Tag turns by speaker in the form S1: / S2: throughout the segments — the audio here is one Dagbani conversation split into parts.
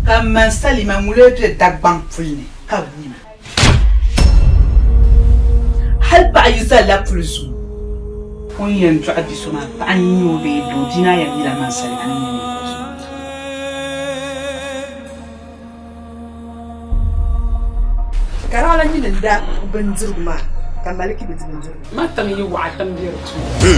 S1: Ka man salima ŋun be Dagbaŋ puli ni ka bɛ nya ma. Hal paɣa yi zalila puli zuɣu, o ni yɛn dɔɣi bi so maa, paɣa n-nyɛ o bee doo, bia maa yɛn mila man salima ni nyɛ ninvuɣ so.
S2: Ka Raɣila nyini n-da bindirigu maa, ka Maliki bi di bindirigu.
S3: Ma tiŋ yi waɣa tiŋ be di tuuni.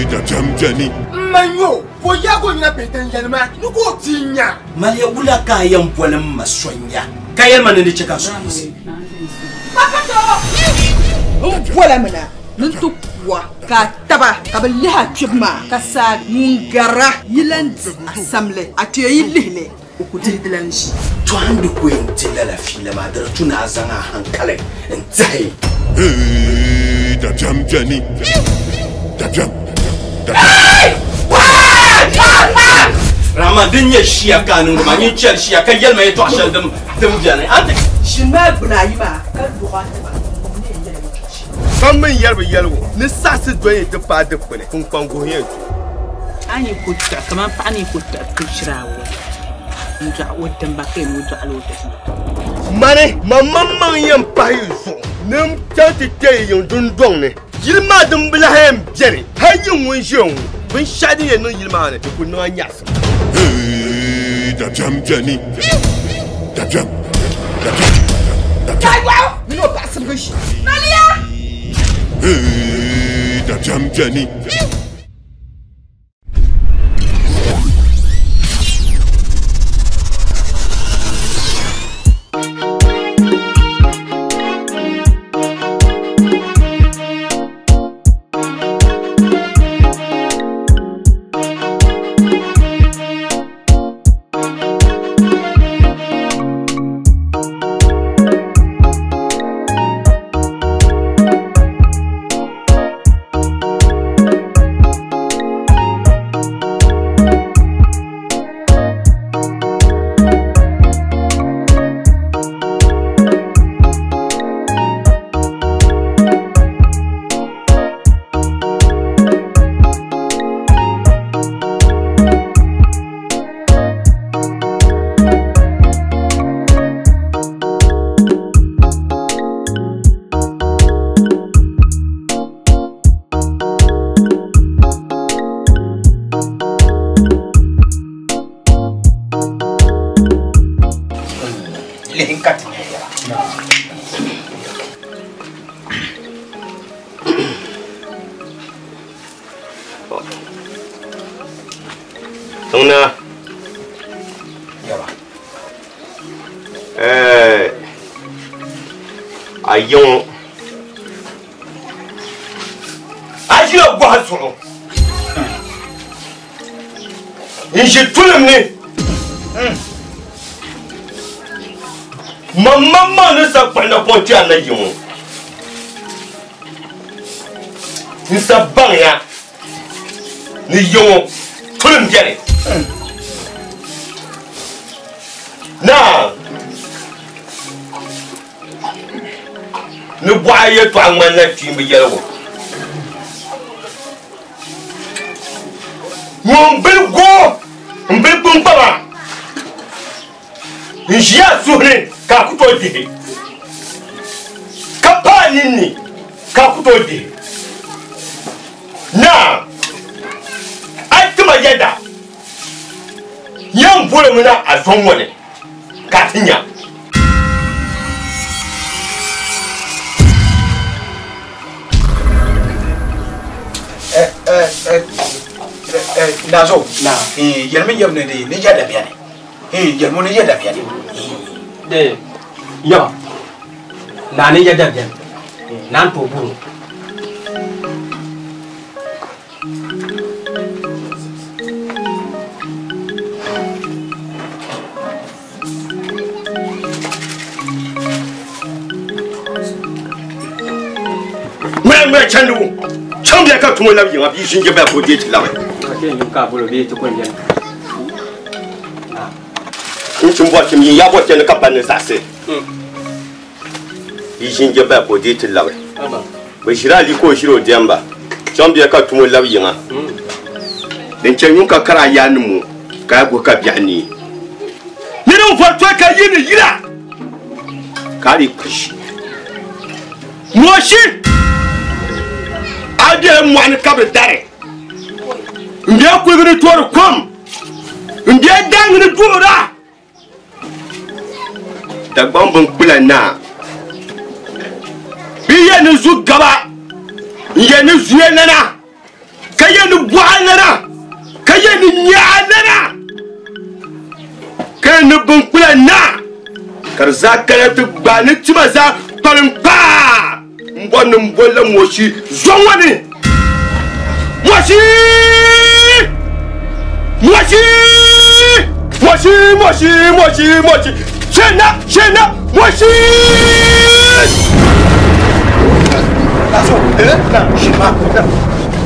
S4: Dabiɛm beni.
S5: M ma n-nyɛ o, ka o yaag o nina pihi tin yɛli ma ni ka o bia n-nya.
S6: Maliya wula ka a yɛn boli m ma Sonya ka yɛli ma ni di chɛ ka n suhu yiɣisi?
S2: M bola mi na ni n ti ku a, ka a taba ka bɛ lihi a kpibu maa, ka saa ŋun gar a yi lan di a samli, a kpee yi lihi li, o ku dihi di lan ʒi.
S6: To a ni di ku yɛn di lala fiila maa, di di tu ni a zaŋ a hankali n-dihi.
S4: Dabiɛm beni. Dabiɛm. Dabiɛm.
S6: Rahman, din nyɛ shia ka a niŋdi maa, nyin chɛli shia ka yɛli ma yɛtɔɣ shɛli din beni. A ni ti.
S2: Ʒini maa gbini ayi maa ka luɣ a tiba ŋun yɛn yɛli yɛtɔɣ shɛli.
S5: Pam mi n-yɛri bi yɛligu ni saɣisi dɔni ti paai dikpuni kpunkpanguhi yɛn tu.
S1: A ni ku tiɣi kaman paɣa ni ku tiɣi pichira awɔi n-dɔɣi o dimba ka yɛn o dɔɣila o bihi.
S5: Mani, maŋmaŋmaŋ yɛn pahi yi zuɣu ni m chaŋ ti kpe yi yiŋ dundɔŋ ni. Yili maa din bi lahi yɛn beni, hal yiŋ ŋun ʒiya ŋɔ, binshɛɣu din yɛn niŋ yili maa ni, di ku niŋ a nyaɣisim.
S4: Dabiɛm beni. Dabiɛm. Dabiɛm.
S2: Dabiɛm. Yɔɣu mini o paɣa sibigi ʒi. Maliya!
S4: Dabiɛm beni.
S7: Lihi ka ti nya yɛla.
S5: Tiŋna.
S7: Yɛba.
S5: A yiŋ a ʒila gɔhi zuɣu n-ʒi tulim ni. Mammaŋmaŋ ni sa kpuɣi napɔŋ ti a na yi ŋɔ, n sa baŋya ni yi ŋɔ tulim beni. Naa ni bɔɣa yɛtɔɣa ŋmanila kpiimba yɛligu. Ŋun bili goo m-bili kpiŋkpama n-ʒi a suhu ni ka a ku tooi dihi, ka pa a ninni ka a ku tooi dihi. Naa, a yi ti ma yɛda, yɛn bolimi na a zɔŋ ŋɔ ni ka a ti nya.
S7: Nazo, yɛlimi yɛbu ni di ni yɛda bɛni. Yɛlimi ni yɛda bɛni.
S8: Yaba, naa ni yɛda bɛni. Naa n tooi buru.
S5: Ŋmɛ chandi wo chaŋ bia ka tumo labi yiŋa bia ʒinjɛ baya ka o deei ti labi. N chim bɔri chim yin yaa bɔri chandi ka pa ni zaɣisi bia ʒinjɛ baya ka o deei ti labi. Bɛ ʒiri ali ka o ʒiri o diɛmba chaŋ bia ka tumo labi yiŋa. Din chɛ yuŋ ka kara a yaannim ŋɔ ka a guhi ka biɛɣu neei. niŋ vɔri ka yi ni yila ka a di kushi moshi a biɛla mɔɣuni ka bi dari n bɛ kuligi ni toori kom n bɛ daangi ni duɣura Dagbaŋ bin kpula naa bi yɛ ni zu gaba n yɛ ni zuya lana ka yɛ ni bɔɣa lana ka yɛ ni nyaɣa lana ka yɛ ni bin kpula naa ka di zaa kana ti gbaai ni tima zaa kpalim kpaa n bɔri ni n bolila moshi zɔŋ ŋɔ ni moshi moshi moshi moshi moshi moshi shena shena moshi.
S7: Naso, na, shima, na.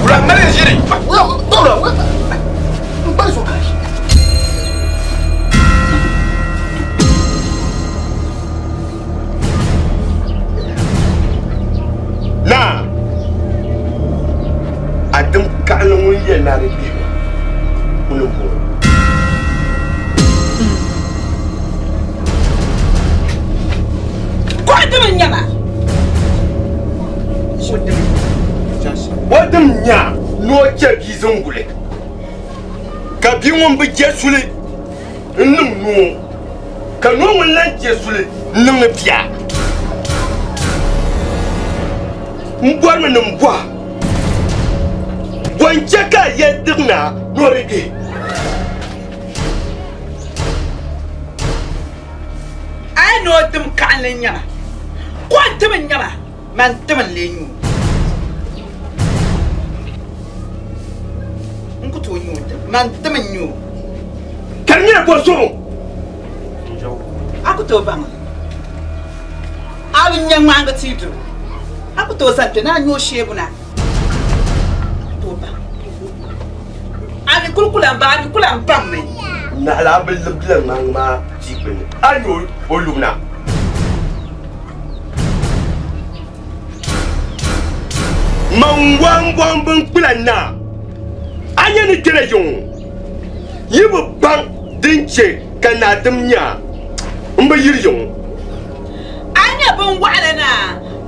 S7: Wula, mali ʒiri. Wula, wula, wula. N gbali so kashi.
S5: Na a dim kaɣali ŋun yɛ naari bihi ŋuni n bɔŋɔ.
S1: Kɔɣa dim n nyɛma.
S5: O dim nya ni o chɛ bia zaŋ guli ka bia ŋun bi je suli n niŋ noo ka noo ŋun lan je suli n niŋ bia n bɔrimi ni n bɔha bɔ n chɛ ka a yɛli diɣina ni o di dihi.
S1: A yi ni o dim kaɣinli n nyɛma ko n tim n nyɛma man tim n lee nyu n ku tooi nyu o tim man tim n nyu
S5: ka di nyɛla bɔ zuɣu
S1: a ku tooi baŋ a bi nya ŋmaangi tii duri a ku tooi zani kpɛ ni a nyu o sheebu na a ku tooi baŋ a mi kuli ku lan baŋ a mi ku lan baŋ mi.
S5: Naɣila a bi libigila ŋmaangi maa tii gbunni a nyu o lubu na. Man waŋ bin kpula na a nyɛ ni kpɛna yiŋ yi bi baŋ din chɛ ka naa dim nya n bi yiri yiŋ.
S1: A nyɛ bin waɣala na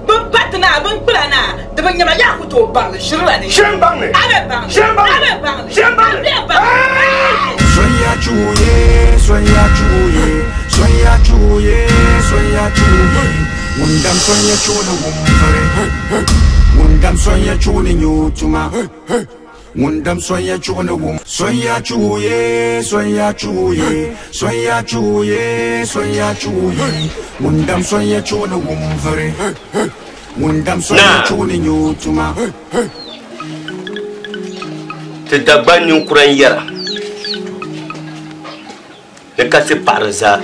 S1: bin pati na bin kpula na di bi nyɛma yaa ku tooi baŋli ʒirila ni.
S5: Shɛm baŋli.
S1: A bɛ baŋli.
S5: Shɛm baŋli.
S1: A bɛ baŋli.
S5: Shɛm baŋli.
S1: A bɛ baŋli.
S9: Sonya chuye, sonya chuye, sonya chuye, sonya chuye. Wundam sonya chune wumfare. Wundam sonya chune nyutuma. Wundam sonya chune wum. Sonya chuye, sonya chuye, sonya chuye, sonya chuye. Wundam sonya chune wumfare. Wundam sonya chune nyutuma.
S5: Ti Dagbaŋ ninkura n yɛra ni ka ti paɣari zaa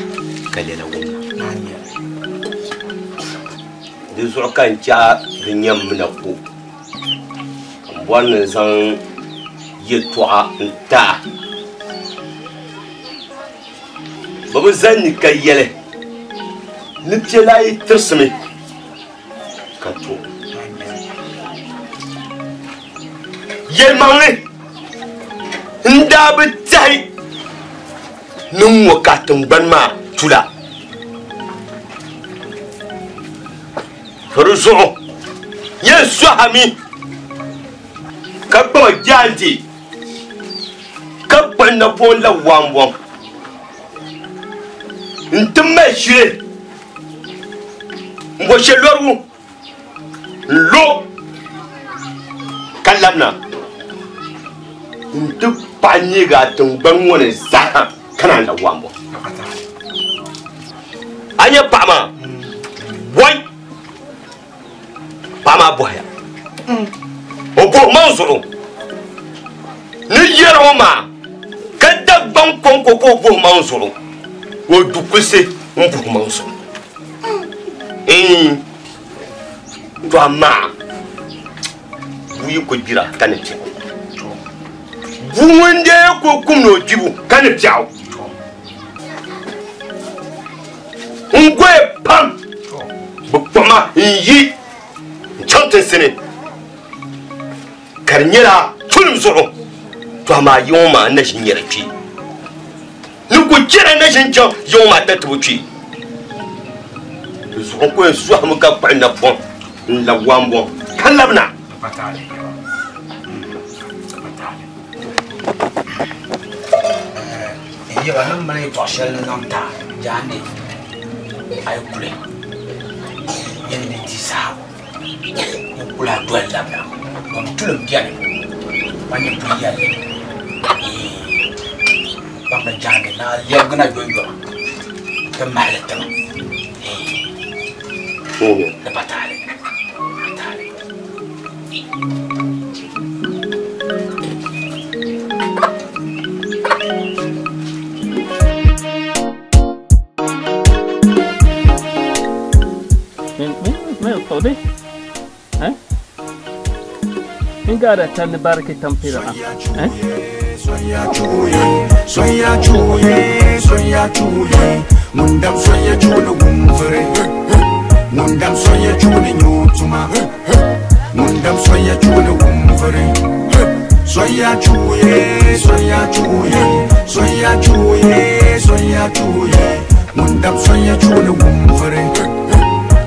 S5: ka lɛla wumma di zuɣu ka n chɛ di nyɛm mina ko n bɔri ni n zaŋ yɛltɔɣa n taa bɛ bi zani ni ka yɛli ni piɛla yi tirisimi ka to yɛlimaŋli n daa bi tɛhi ni n ŋɔ ka tiŋgbani maa tula to di zuɣu yɛn sɔhami ka kpaŋ jaandi ka kpuɣi napɔŋ la waambɔŋ n ti mali shili n bo shɛ lɔrigu n lo ka labina n ti paɣa neegi a tiŋgbani ŋɔ ni zaa ka naan la waambɔŋ a nyɛ paɣa maa bɔi paɣa maa bɔhaya o bɔhi maŋ zuɣu ni yɛri o maa ka Dagbaŋ kɔŋko ka o bɔhi maŋ zuɣu o du kulisi n bɔhi maŋ zuɣu to amaa bua yi ku gbira ka ni piɛɣu bua ŋun dee ku kum ni o gbibu ka ni piɛɣu n goya pam bi kpuɣima n yi n chaŋ tinsi ni ka di nyɛla tulim zuɣu to amaa yi ŋɔ maa n na ʒi nyɛri kpee ni Di ku chɛra na ʒini chaŋ yiŋ maa tatibu kpee. Di zuɣu n ku yɛn sɔhimi ka kpuɣi napɔŋ n-labi Wambɔŋ ka labina.
S8: N yaba ni mali yɛtɔɣ shɛli ni zaŋ ti a jaande a yi kuli yɛn ni di saha n kuli a doli labina dom tulim beni ka nyɛ puli yɛlli kpamdi jaande ni a lɛbigina yoyoma ti mahili tiŋa di pa taali.
S10: Ingara tan barke tampira. Eh?
S9: Soya chuye, soya chuye, mundam soya chulu gumfere. Mundam soya chulu nyutuma. Mundam soya chulu gumfere. Soya chuye, soya chuye, soya chuye, soya chuye. Mundam soya chulu gumfere.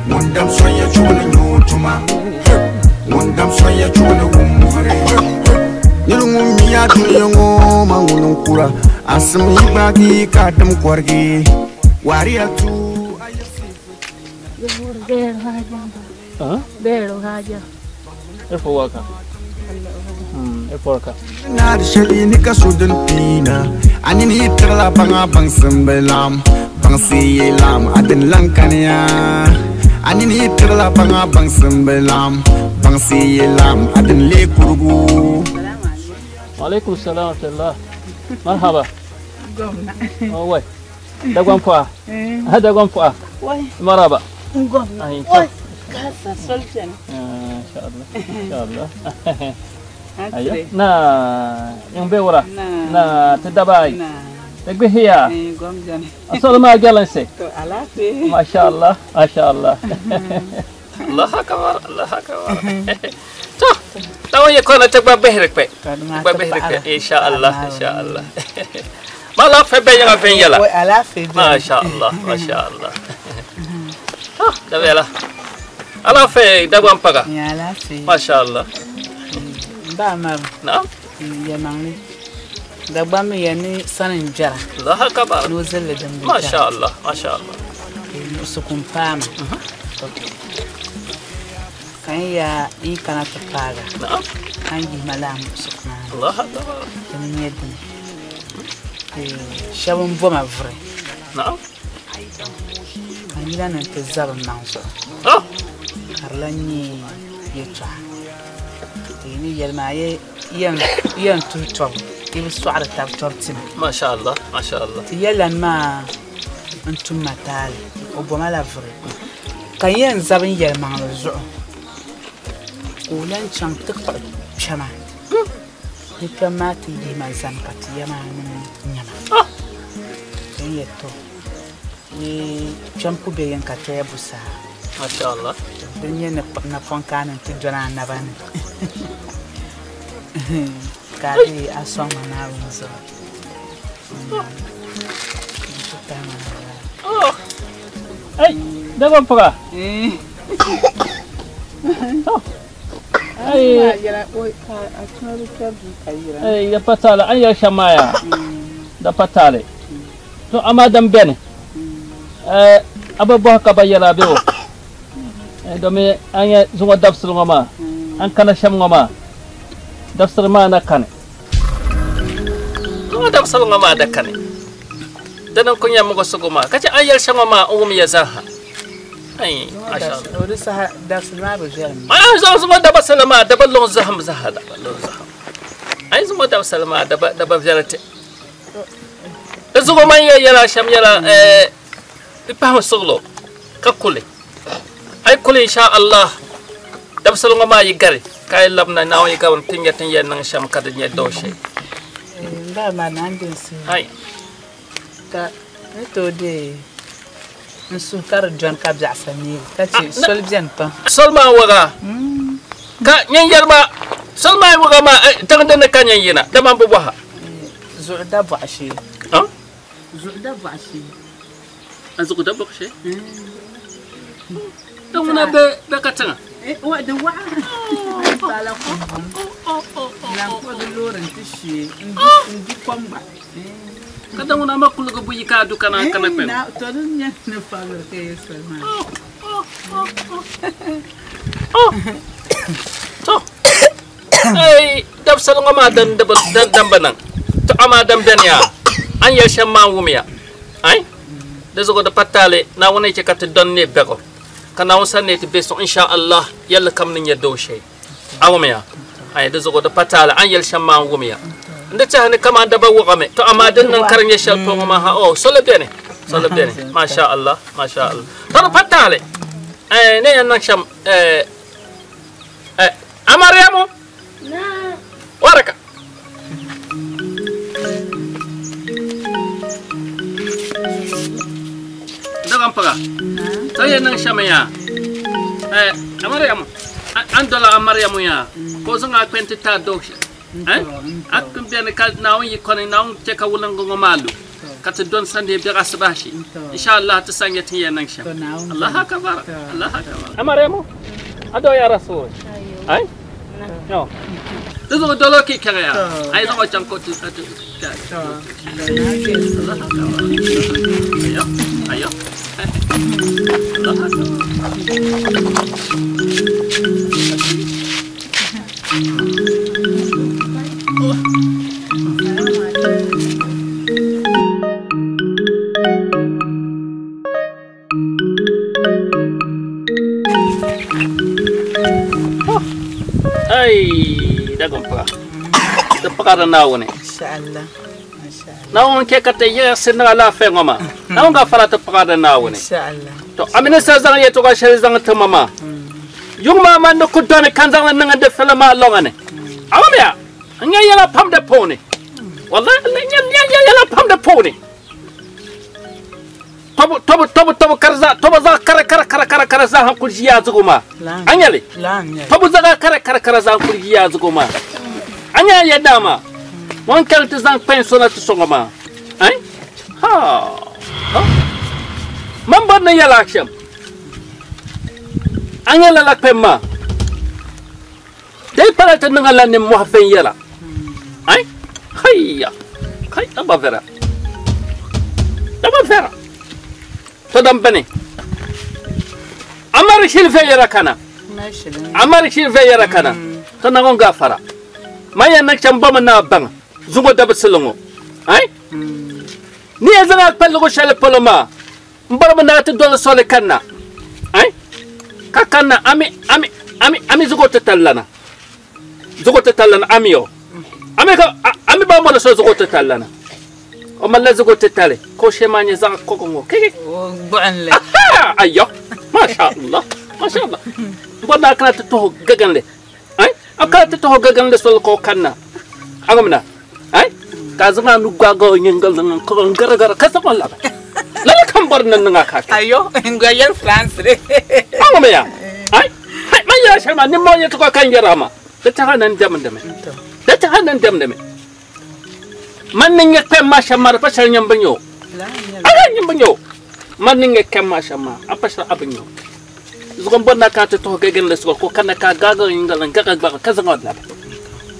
S9: Mundam soya chulu nyutuma. Mundam soya chulu gumfere. Nirungu miya dunyango mangunun kura asim ibagi kadam kwargi wariya tu
S10: ah
S11: bero haja
S10: efo waka efo waka
S9: na shali ni kasudun pina anini trala banga bang sembelam bang siyelam adin langkania anini trala banga bang sembelam bang siyelam adin le kurgu.
S10: وعليكم السلام ورحمة الله. مرحبا.
S1: قمنا.
S10: وي. دقوم فوا. هذا قوم فوا.
S1: وي.
S10: مرحبا.
S1: قمنا. وي. كاسة سلطان.
S10: إن شاء الله. إن شاء الله. أيوة. نا يوم بورا. نا تدباي. تقبي هي.
S1: قوم جاني.
S10: أصلا ما جالنسي.
S1: على
S10: ما شاء الله. ما شاء الله. الله أكبر. الله أكبر. تو يكون تبغى بهرك بي تبغى بهرك إن شاء الله إن شاء الله. ما لا في بينا فين يلا. ما شاء الله ما شاء الله. تبي لا. الله في دبوان بقى. ما شاء الله.
S1: بامر.
S10: نعم.
S1: يا ماني. دبوان يعني سنة جرا.
S10: الله أكبر.
S1: نوزل دم.
S10: ما شاء الله ما شاء الله.
S1: سكون بام. Kan ya yi kana ta fara.
S10: Na'am.
S1: An yi malam sukuna.
S10: Allah akbar.
S1: Kin yedin. Shabun boma vre.
S10: Na'am.
S1: Kan yi nan ta zaban manzo.
S10: Ah.
S1: Karlan ni yetwa. Ni yelma ye yan yan tuto. Ibi su'ara ta tortin.
S10: Ma sha Allah, ma sha Allah.
S1: Yelan ma antum matal. Oboma la vre. Kan yan zaban yelma zo. ولن شان تقطع شما لكما تيجي ما زنقت يا ما نما هي تو يشام كوبين كاتيا بوسا
S10: ما شاء الله
S1: الدنيا نفون كان تجونا نبان كاري أسوأ ما نعوزو
S10: أي ده بقى أي أي دبتالة أي شمايا دبتالة تو أما دم بيني أبا بوه كبايلا بيو دومي أني زوا دبسل غما أن كان شم غما دبسل ما أنا كان زوا دبسل غما دكاني دنا كنيا مغسو غما كذا أيال شم غما أقوم يزاها أي ما شاء الله.
S1: ولسه درس ما بجرم.
S10: ما زوج ما دبا سلمة دبا لون زهم زها دبا لون زهم. أي زوج ما دبا سلمة دبا دبا بجرت. زوج ما يلا شام يلا بفهم الشغل ككله. أي كل إن شاء الله دبا سلمة ما يجري. كاي لبنا ناوي كابن تنجا تنجا نعشام كدنيا دوشة.
S1: لا ما نعندي سي.
S10: أي.
S1: تا نتودي. نسكر جون كابزع سمير كاتي سول بزين با
S10: سول ما وغا كا نينجر ما سول ما وغا ما تغدنا كان ينا دمان بوها
S1: زعدا بعشي
S10: ها
S1: Zuɣu da bɔɣu shee.
S10: A zuɣu da bɔɣu shee? Da ŋuna be be katiŋa?
S1: Wa di waɣa. Paala ko. Lan kpuɣi di loori n-ti shee n-di kom gba.
S10: Ka da ŋuna ma kuligi buyi ka a du kana kana kpɛm.
S1: Na to din nyɛ ni fabili ka yi soli maa.
S10: To. Ei, dabisili ŋɔ maa din di bi din bi niŋ. To amaa din beni yaa, a ni yɛli shɛm maa n wumiya. Ai, di zuɣu di pa taali Naawuni ni chɛ ka ti dɔni neei bɛgu, ka Naawuni sani neei ti be suŋ insha Allah yɛlli kam ni nyɛ dooshee. A wumiya? Ai, di zuɣu di pa taali a ni yɛli shɛm maa n wumiya. N di tɛha ni kaman daba wuɣimi, to amaa din niŋ ka di nyɛ shɛli pɔŋɔ maa ha, oh, soli beni, soli beni. Masha Allah, masha Allah. To di pa taali, eh, ni yɛn niŋ shɛm, eh, eh, a Mariamu? Waraka. Dagan paga. Sai yɛn niŋ shɛm yaa. Eh, a Mariamu, an dola a Mariamu yaa. Ka o zaŋ a kpɛn ti ti a doo Eh? A kpin beni ka Naawuni yi kɔni Naawuni chɛ ka wuliŋgi ŋɔ maa lu ka ti dɔni sandee biɛɣu asibahi insha Allah ti san nyɛ tin yɛn niŋ shɛm. Allah akbar, Allah akbar. A Mariamu, a doo ya Rasul. Ai? No. Di zuɣu dolo ki kɛŋɛ ya. A yi zaŋ o chaŋ ka o ti ti Allah akbar. Ayo, ayo. Allah akbar. Ai, dagon paɣa. Ti paɣari Naawuni.
S1: Inshallah.
S10: Naawuni chɛ ka ti yiɣisi niŋ alaafee ŋɔ maa. Naawuni gafara ti paɣari Naawuni.
S1: Inshallah.
S10: To, a mini sa zaŋ yɛtɔɣa shɛli zaŋ ti ma maa. Yuŋ maa man ni ku dɔni ka n zaŋ li niŋ n difili maa lɔŋa ni. A wumya, n nya yɛla pam di puuni. Wallahi, n nya yɛla pam di puuni. Tɔbu, tɔbu, tɔbu, tɔbu ka di zaa, tɔbu zaɣ kara, kara, kara, kara, kara zaa ha n-kuli ʒi yaazigu maa. A nya li? Tɔbu zaɣ kara, kara, kara zaa n-kuli ʒi yaazigu maa. A nya a yɛda maa? Ŋun kali ti zaŋ kpɛn so na ti sɔŋ o maa. Ai? Ha! Ha! Man bɔri ni yɛl a shɛm. A nya lala kpɛm maa? Di yi pala ti niŋ a la nimmɔhi viɛnyɛla. Ai! Haiya! Kai, daba vera. Daba vera. To dan bini. Amari shili viɛnyɛla kana. Amari shili viɛnyɛla kana. To naŋ gafara. Man yɛn niŋ shɛm bɔmi naa baŋ zuŋɔ dabisili ŋɔ. Ai! Ni yɛn zaŋ a kpa luɣ shɛli polo maa, M bɔrimi ni a ti doli soli kanna, ai, ka kanna ami, ami, ami, ami zuɣu titali lana, zuɣu titali lana, ami o, ami ka, ami ba mɔri so zuɣu titali lana, o malila zuɣu titali ka o shee maa nyɛ zaɣ kɔgu ŋɔ, kiki.
S1: O gbuɣinli.
S10: Aha, ayɔ, masha Allah, masha Allah. M bɔri ni a kana ti tuhi gaganli, ai, a kana ti tuhi gaganli soli ka o kanna, a ŋumna. Ai, ka zaŋ a nu gbaagi o nyingoli ni n kɔŋ n garigari ka zaŋ o labi. Lala ka n bɔri ni niŋ a ka kpe.
S1: Ayo, n gba yɛli France de.
S10: A ŋumi ya? Ai, hai, man yɛla shɛli maa, nimmoo yɛltɔɣa ka n yɛri a maa. Di taha ni n dɛmdimi. Di taha ni n dɛmdimi. Man ni nyɛ kpɛm maa shɛm maa, di pa shɛli nyɛ m bi nya o. A lahi nyɛ m bi nya o. Man ni nyɛ kpɛm maa shɛm maa, a pa shɛli a bi nya o. Zuɣu m-bɔri ni a kana ti tuhi gɛgɛnli suɣa ka o kanna ka a gaagi o nyingoli n-gaɣi gbaɣi ka zaŋ o labi.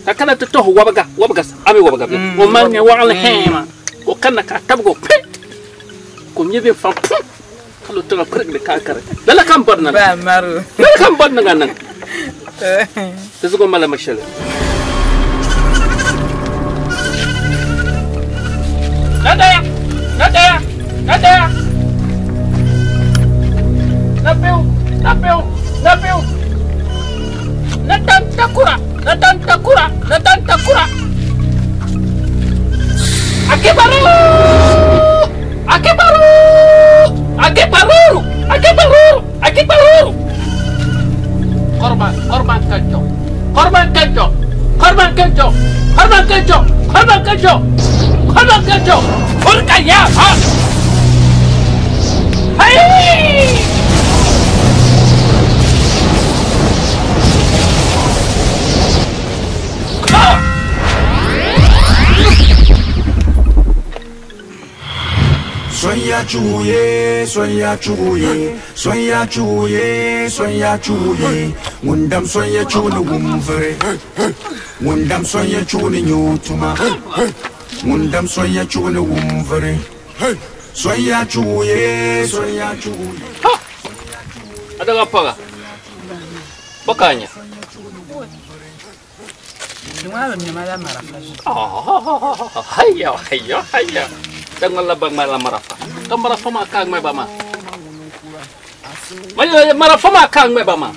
S10: Ka kana ti tuhi wɔbiga, wɔbiga a mi wɔbiga bɛ o mali nyɛ wɔɣinli hɛɛ maa ka o kanna ka a tabigi o kpe ka o nyɛ bɛ faŋ pum ka lu tiŋa pirigili ka a kari. Lala ka m bɔri ni niŋ. Lala ka m bɔri ni ŋa niŋ. Di zuɣu m mali mi shɛli. Na daya, na daya, na daya. Na biyu, na biyu, na biyu. Na dan takura, na dan takura, na dan takura. Akibaru! Akibaru! Akibaru! Akibaru! Akibaru! Korban, korban kanjo. Korban kanjo. Korban kanjo. Korban kanjo. Korban kanjo. Korban kanjo. Furka ya ha. Hey! Ah!
S9: Sonya chuye, sonya chuye, sonya chuye, sonya chuye. Ngundam sonya chuni wumvere, ngundam sonya chuni nyutuma, ngundam sonya chuni wumvere. Sonya chuye, sonya chuye.
S10: Ha! Adaga paga. Bakanya. Oh, hayya, hayya, hayya. Dangal bang mala marafa. Ka marafa ma kang may bama. Maya marafa ma kang may bama.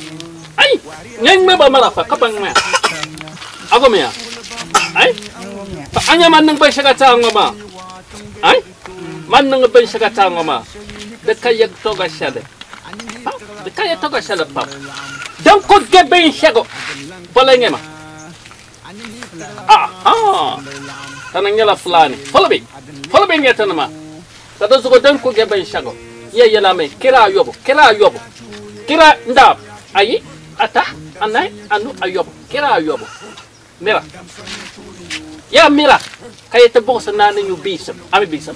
S10: Ay, ngeng may ba marafa ka bang may. Ako miya. Ay. Pa anya man nang bay siya ka ma. Ay. Man nang bay siya ka ma. De kayag toga siya de. De kayag toga siya de pa. Dan ko gebe siya ko. Wala ngema. Ah, tanang yala fulani. Follow me. Follow me ngetanama. Kada zugo dan ko gebe shago. Ye yela me kira yobo, kira yobo. Kira ndab. Ayi, ata, anai, anu ayobo. Kira yobo. Mira. Ya mira. Kay te box na ninyo bisam. Ami bisam.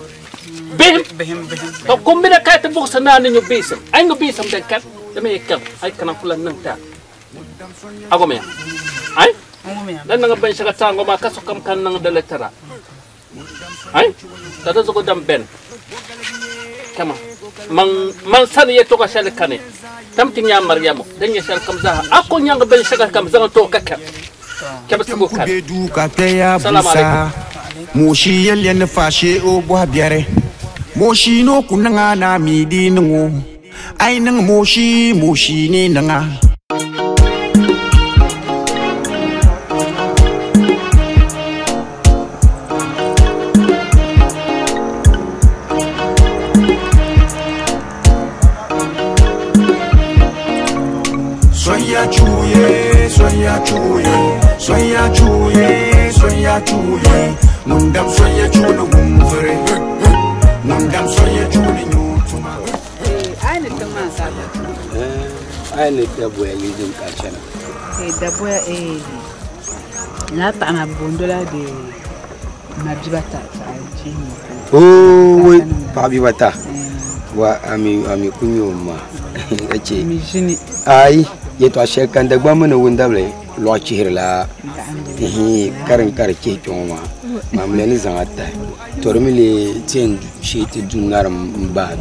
S10: Bihim
S1: bihim bihim.
S10: To kumbina kay te box na ninyo bisam. Ay ngo bisam den kan. Dami ikam. Ay kana fulan nang ta. Ako me. Ay dan nga ben saka tango ma kaso kam kan nang deletera. Ay tada zugo dam ben. Kama man man san ye to ka shal kane. Tam tinya maryamu dan ye shal kam zaha ako nyanga ben saka kam zaha to kaka. Kaba sugo kan. Salam alaikum.
S9: Moshi yelle ne fashe o bo biare. Moshi no kunanga na mi di nungu. Ai nang moshi moshi ni nanga. Sonya chuye, sonya chuye, sonya chuye, sonya chuye. Ngundam sonya chuni wumvere, ngundam sonya chuni nyutuma.
S1: Ai ne tuma saba.
S8: Ai ne daboya yidin kachana.
S1: Daboya na pa ma bondola de ma bibata sa ji.
S8: Oh, wai pa bibata. Wa ami ami kunyo ma. Ace.
S1: Mi jini.
S8: Ai yeto ashe kan da gba mana wundable lo chihirla eh karin kar ke kyoma mamle ni zangata tormile ten sheti dungar mbad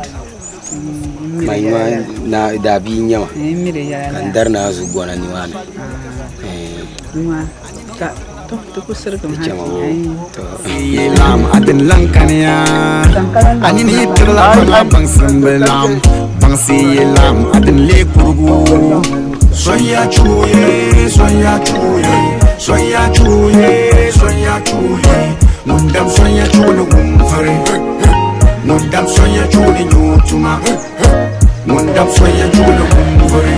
S8: mai ma na da bi nyama kan dar na zu gona ni wana eh
S1: ka to to ku sirgum ha
S9: lam adin lankanya anini tirla bang lam bang si lam adin le kurgu. Sonya chuye, sonya chuye, sonya chuye, sonya chuye. Ngundam sonya chuni wumvere, ngundam sonya chuni nyutuma, ngundam sonya chuni wumvere.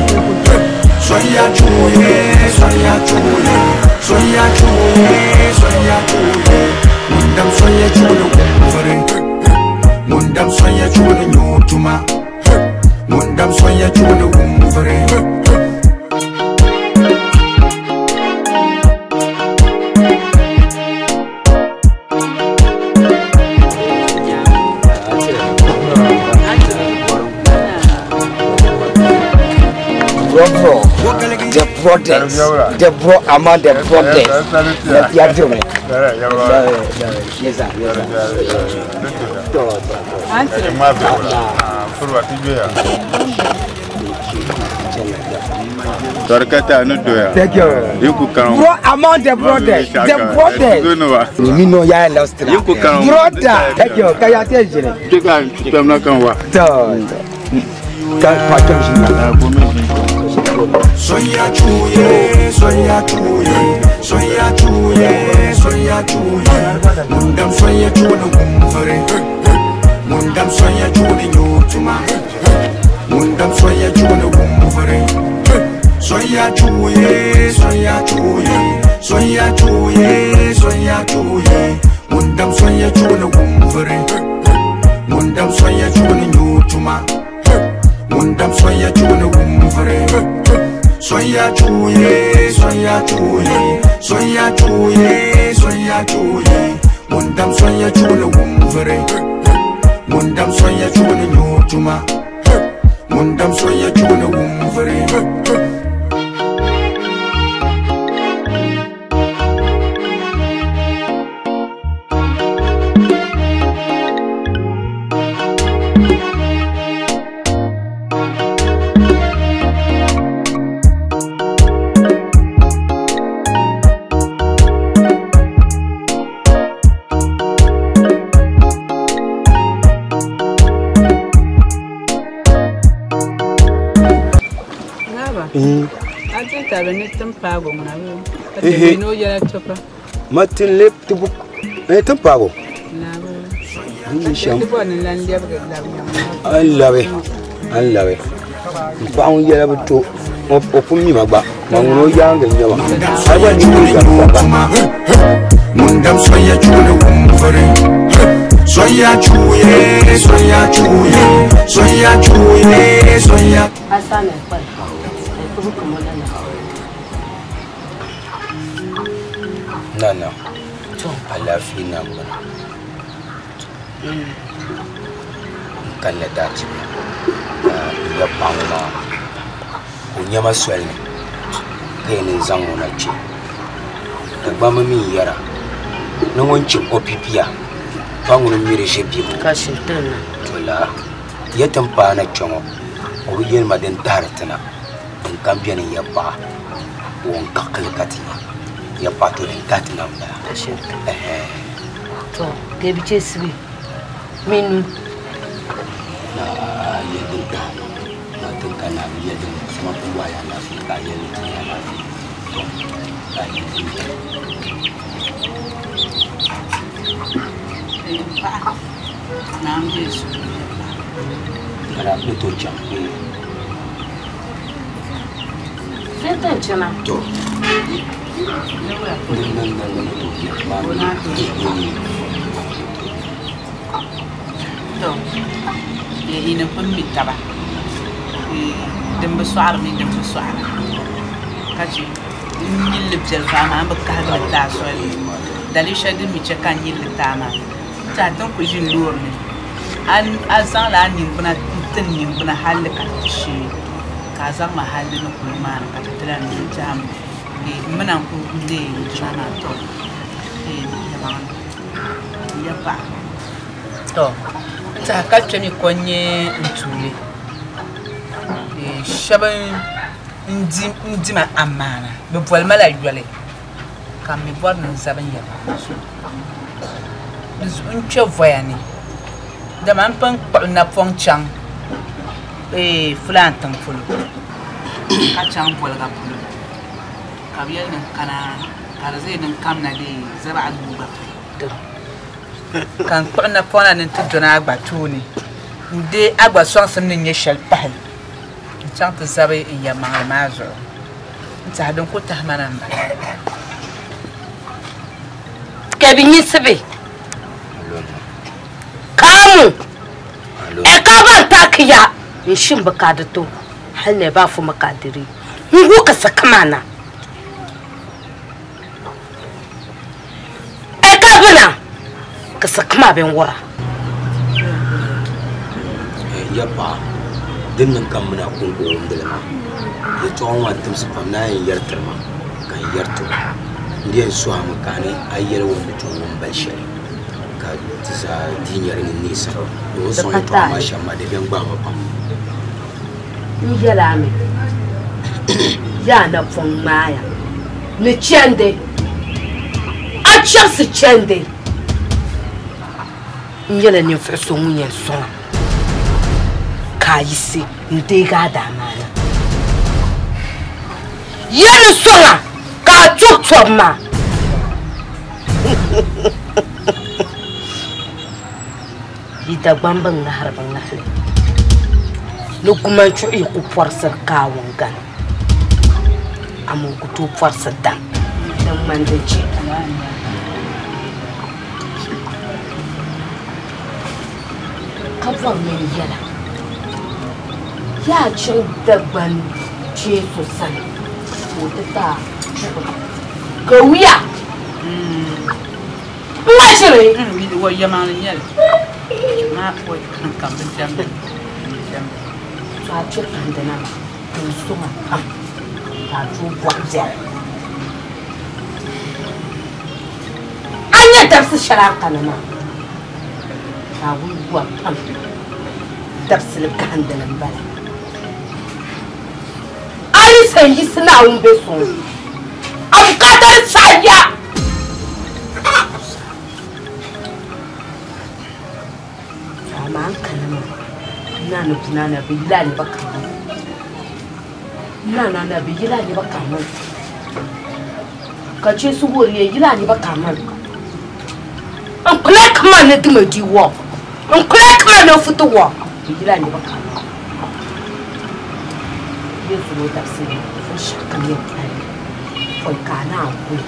S9: Sonya chuye, sonya chuye, sonya chuye, sonya chuye. Ngundam sonya chuni wumvere, ngundam sonya chuni nyutuma, ngundam sonya chuni wumvere.
S8: The brothers, the bro among the brothers. Yes, sir.
S4: Thank you.
S8: Bro among the brothers, the brothers. You know, yeah, lost. Brother, thank you. Can you tell
S9: Sonya chuye, sonya chuye, sonya chuye, sonya chuye. Ngundam sonya chuni wumvere, ngundam sonya chuni nyutuma, ngundam sonya chuni wumvere. Sonya chuye, sonya chuye, sonya chuye, sonya chuye. Ngundam sonya chuni wumvere, ngundam sonya chuni nyutuma, ngundam sonya chuni wumvere. Sonya chuye, sonya chuye, sonya chuye, sonya chuye. Ngundam sonya chuni wumvere, Ŋun dam sonya chugu ni nyo tuma. Ŋun dam sonya chugu ni wum vuri.
S5: Ma tin le ti bu eh tin paago an labi n paɣa ŋun yɛla bi to o pun mi ma gba ma ŋun o yaangi n nyɛma a gba ni ŋun gari gba
S9: ŋun dam soya chugu ni wum vuri. Soya chuye, soya chuye, soya chuye, soya.
S11: Asana kwal.
S8: Nana, alaafee na m-bɔŋɔ. N kanna dachibi ka n ya paɣa ŋɔ maa ka o nyɛma soli ni ka yɛn ni zaŋ o na kpe. Dagbamba mi n-yɛra ni ŋun chibi o pipia pa ŋuni m-mi di ʒe bibu. To laa ya ti paai na kpe ŋɔ o bi yɛli ma din tahiri ti na din kam beni n ya paɣa o n kaɣikili ka ti nya. Ya paɣa to din tahi ti na m-bala.
S11: To ke bi che sibi minu
S8: na ya din tahi na din ka na ya din suma ku wa ya lafiya ka ya ni ti ya lafiya. To ka ya din tahi. Kana ni to chaŋ.
S11: Fɛn chana.
S8: To.
S1: To ina pun mi taba. Din bi sɔɣiri mi din bi sɔɣira. Ka che n nyilli biɛli fa maa n bi kahigili taa soli. Daliri shɛli din mi che ka n nyilli taa maa. Ti a tin ku ʒini loori ni. A zaŋla a ningbuna n ti n ningbuna halli ka ti shee. Ka a zaŋ ma halli ni kuli maa ni ka ti ti lan niŋ tɛha m mina n ku deei jina maa to. Ya paɣa. To n tɛha ka kpe mi ko n-nyɛ n tuuli. Shɛba n di ma amaana. Bɛ boli ma la yoli ka m mi bɔri ni n zabi n ya paɣa zuɣu. Di zuɣu n kpe voya ni. Dama n pun kpuɣi napɔŋ chaŋ Fulaan tiŋ polo ka chaŋ Boliga polo ka bɛ yɛli ni n kana ka di zaya ni n kamina dee zabaɣa nuu gba polo. Ka n kpuɣi napɔŋ na ni n ti dɔni a gba tooni n deei a gba sɔŋsim ni nyɛ shɛli pahi n chaŋ ti zabi n ya maŋli maa zuɣu n tɛha din ku tahi ma na m-bala.
S11: Ka bi nyisibi kamu e ka ban takiya n shin ba ka da to hal ne ba fu makadiri ngu ka sakamana e ka bana ka sakama ben wara
S8: ya pa din nan kan muna kun ko wundila ma ya tsawon wa timsi pam na yin yartar ma kan yarto ndiyan su ha makane ayyar wanda to won bal shari ka tisa dinyar ni nisa o son to ma shamma de ben gba ma pam
S11: njela mi ya na fon maya ni chende a chelse chende njela ni fa so munye so ka yisi ndega da mana yeli so ka tuk tuk ma yi Dagbamba ŋahiri bi ŋahili ni gumanchuɣu yi ku pɔrisiri kaawun gana amaa o ku tooi pɔrisi dam din ŋmani di je. Ka bɔri mini yɛla yaa chaŋ Dagban kpee so sani ka o ti ti a chuɣu ka wuya n ŋma ʒiri.
S1: Wa yɛmaŋli n-nyɛ li. Ma oi kam bi diɛmdi.
S11: To a kpɛ kahindina maa din soŋa pam ka a tooi bɔhi biɛri. A nya dabisi shɛli a ni kana maa ka a wum yua pam dabisili gahindili m-bala. A yi sa n-yiɣisi Naawuni be suŋ a bukaata di saɣi ya. Amaa n kana maa naa ni buna na bi yila ni ba kaman naa na bi yila ni ba kaman ka che su wori ye yila ni ba kaman n kula kaman ni dima di wo n kula kaman ni futu wo bi yila ni ba kaman ye zuŋɔ dabisili binshɛɣu kam yɛn pali pɔi ka a naan kuli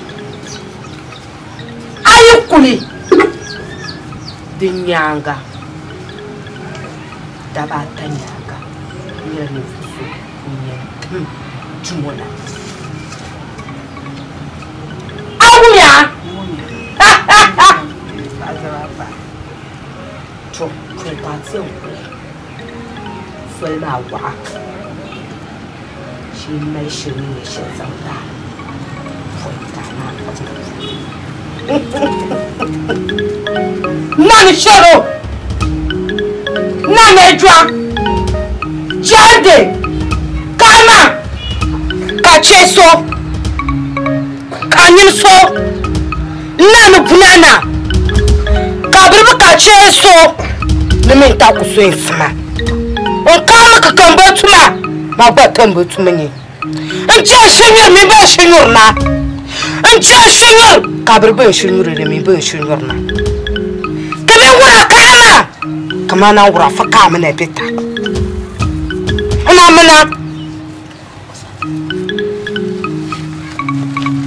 S11: a yi kuli di nyaaŋa daba ata nyaaŋa n nyɛla ninvuɣ so ŋun yɛn tim Jumo na. A wumya? To, pɔi ka a ti yɛn kuli soli maa waɣa shee m-mali shili ni nyɛ shɛli zaŋ ti a pɔi ka a naan kuli. Nani shɛro nani ejua jande kama ka che so ka nyin so nani bunana ka biribi ka che so ni min ta ku so n sima n kama ka kambo tuma ma gba tambo tuma ni n che shinyur mi ba shinyur na n che shinyur ka biribi n shinyur ni mi ba shinyur na kami wura kama kama na wura fa kama na bita ina mana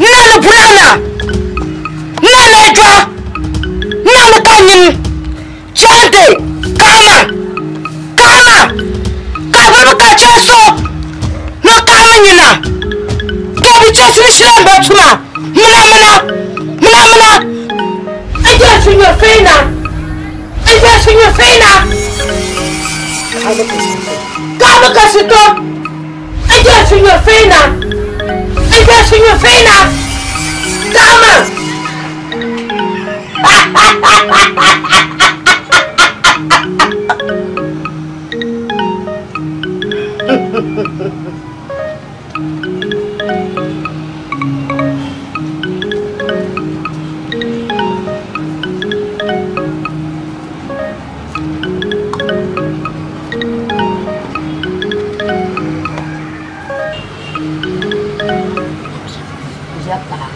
S11: nana burana nana ejwa nana kanyin jande kama kama ka biribi ka che so no kama nyina to bi che su shiran ba tuma muna muna muna muna aje shinyur feina aje shinyur feina kama ka shito aje shinyur feina aje shinyur feina kama Ya paɣa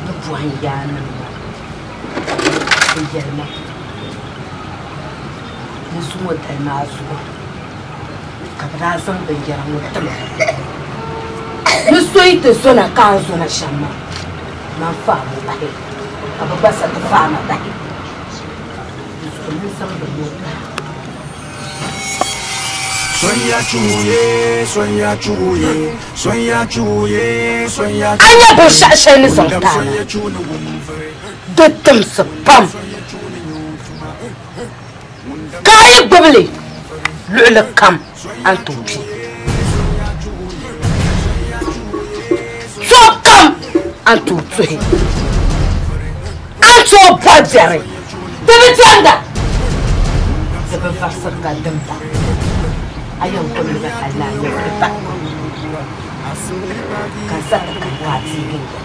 S11: ni bɔhim yaanima maa bɛ yɛli ma ni zuŋɔ dali maa zuɣu ka bɛ daa zaŋ binyɛra ŋɔ ti ma ni so yi ti zona ka a zona shɛm maa man faami bahi ka bɛ gba sa ti faama bahi di zuɣu ni zaŋ bɛ ŋɔ tahi.
S9: Sonya chuye, sonya chuye, sonya chuye, sonya.
S11: A nya binshɛɣu shɛli ni zaŋ taai di timsi pam ka a yi gbubi li luɣuli kam a ni tooi kpi so kam a ni tooi tuhi a ni tooi bɔri biɛri di bi diɛmda di bi varisiri ka dimba a yɛn gbubi li mi hali ni a nyɛvili bahi ka n sa ti kani ka a teegi n yɛla.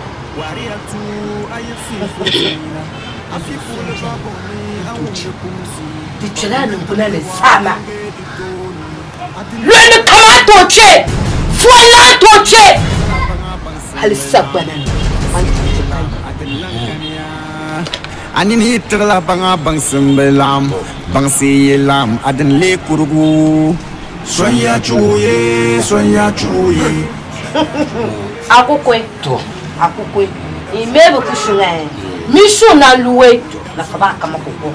S11: Di kpɛla niŋgbuna ni zaa luɣuli kam a tooi kpɛ foli a tooi kpɛ hali sagbana ni a ni tooi kpɛ ka yi.
S9: A nini yi tiɣila baŋa baŋsim bi laɣim baŋsi yi laɣim a dini lee kurugu. Sonya chuye, sonya chuye.
S11: Akukwe.
S8: To.
S11: Akukwe. Imebe kushinga. Mishu na luwe. Na kaba kama koko.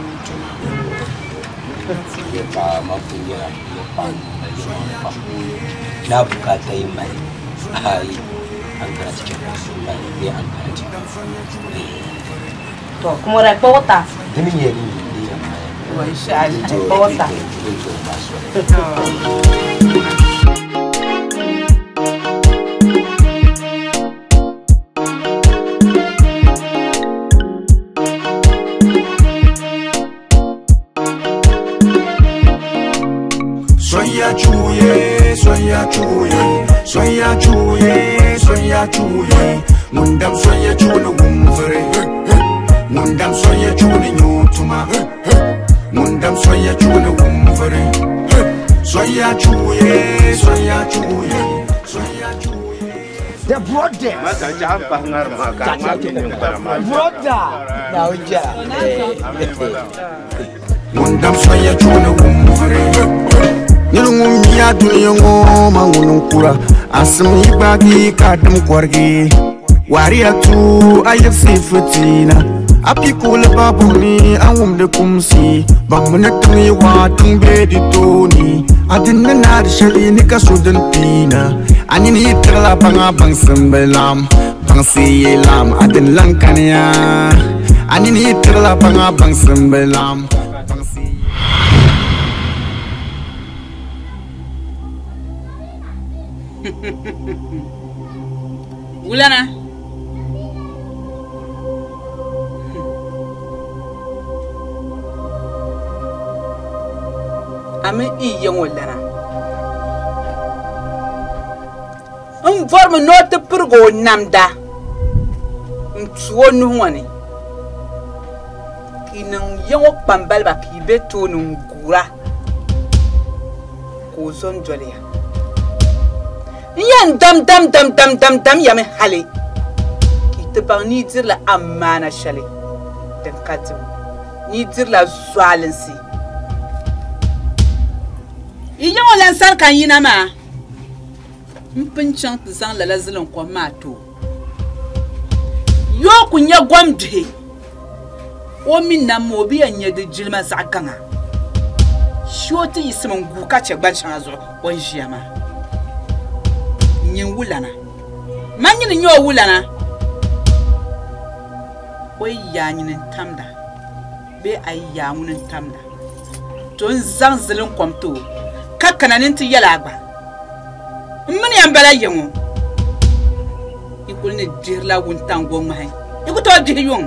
S8: Ya pa ma kunya ya pa na bukata yin mai. Ai an kana cikin mai ne an kana cikin.
S11: To kuma ra kpɔta.
S12: Dini nyɛ ni
S1: Wa insha Allah.
S11: Kpɔta.
S9: Sonya chuye, sonya chuye, sonya chuye, sonya chuye. Mundam sonya chune wumfere, mundam sonya chune nyutuma, mundam sonya chune wumfere. Sonya chuye, sonya chuye, sonya chuye.
S12: The brother.
S9: Brother. Now ja. Mundam sonya chune wumfere. Nilungum ya dunya ngoma ngununkura asim ibagi kadum kwargi wariya tu ayefsi fitina apikul babuni awum de kumsi bamna tungi wa tungbe di toni adinna nar shali ni kasudun pina anini trala banga bangsimbelam bangsi yelam adin lankanya anini trala banga bangsimbelam.
S1: Wulana. Ami i yeŋo lana. N bɔrimi ni o ti pirigi o namda n tu o nuhi ŋɔ ni ka i niŋ yeŋo kpambaliba ka i be tooni n guura ka o zo n doli ya. N yɛn dam dam dam dam dam dam yami hali ka i ti baŋ ni i dirila amaana shɛli din ka dibu ni i dirila zualinsi. I yeŋo lan sani ka n yina maa n pun chaŋ ti zaŋ lala zilinkom maa ti o. Yoo ku nyɛ gom duhi o mi nam ma o bi yɛn nyɛ di jilima zaɣ gaŋa shi o ti yiɣisimi n guui ka chɛ gban shɛŋa zuɣu o ni ʒiya maa. Nyin wulana ma nyini nyɛ o wulana o yi yaa nyini n tamda bee a yi yaa ŋuni n tamda to n zaŋ zilinkom ti o ka kana ni n ti yɛli a gba n mini ya n bala yeŋo i kuli ni dihirila wuntaŋ go ŋmahi i ku tooi dihi yuŋ.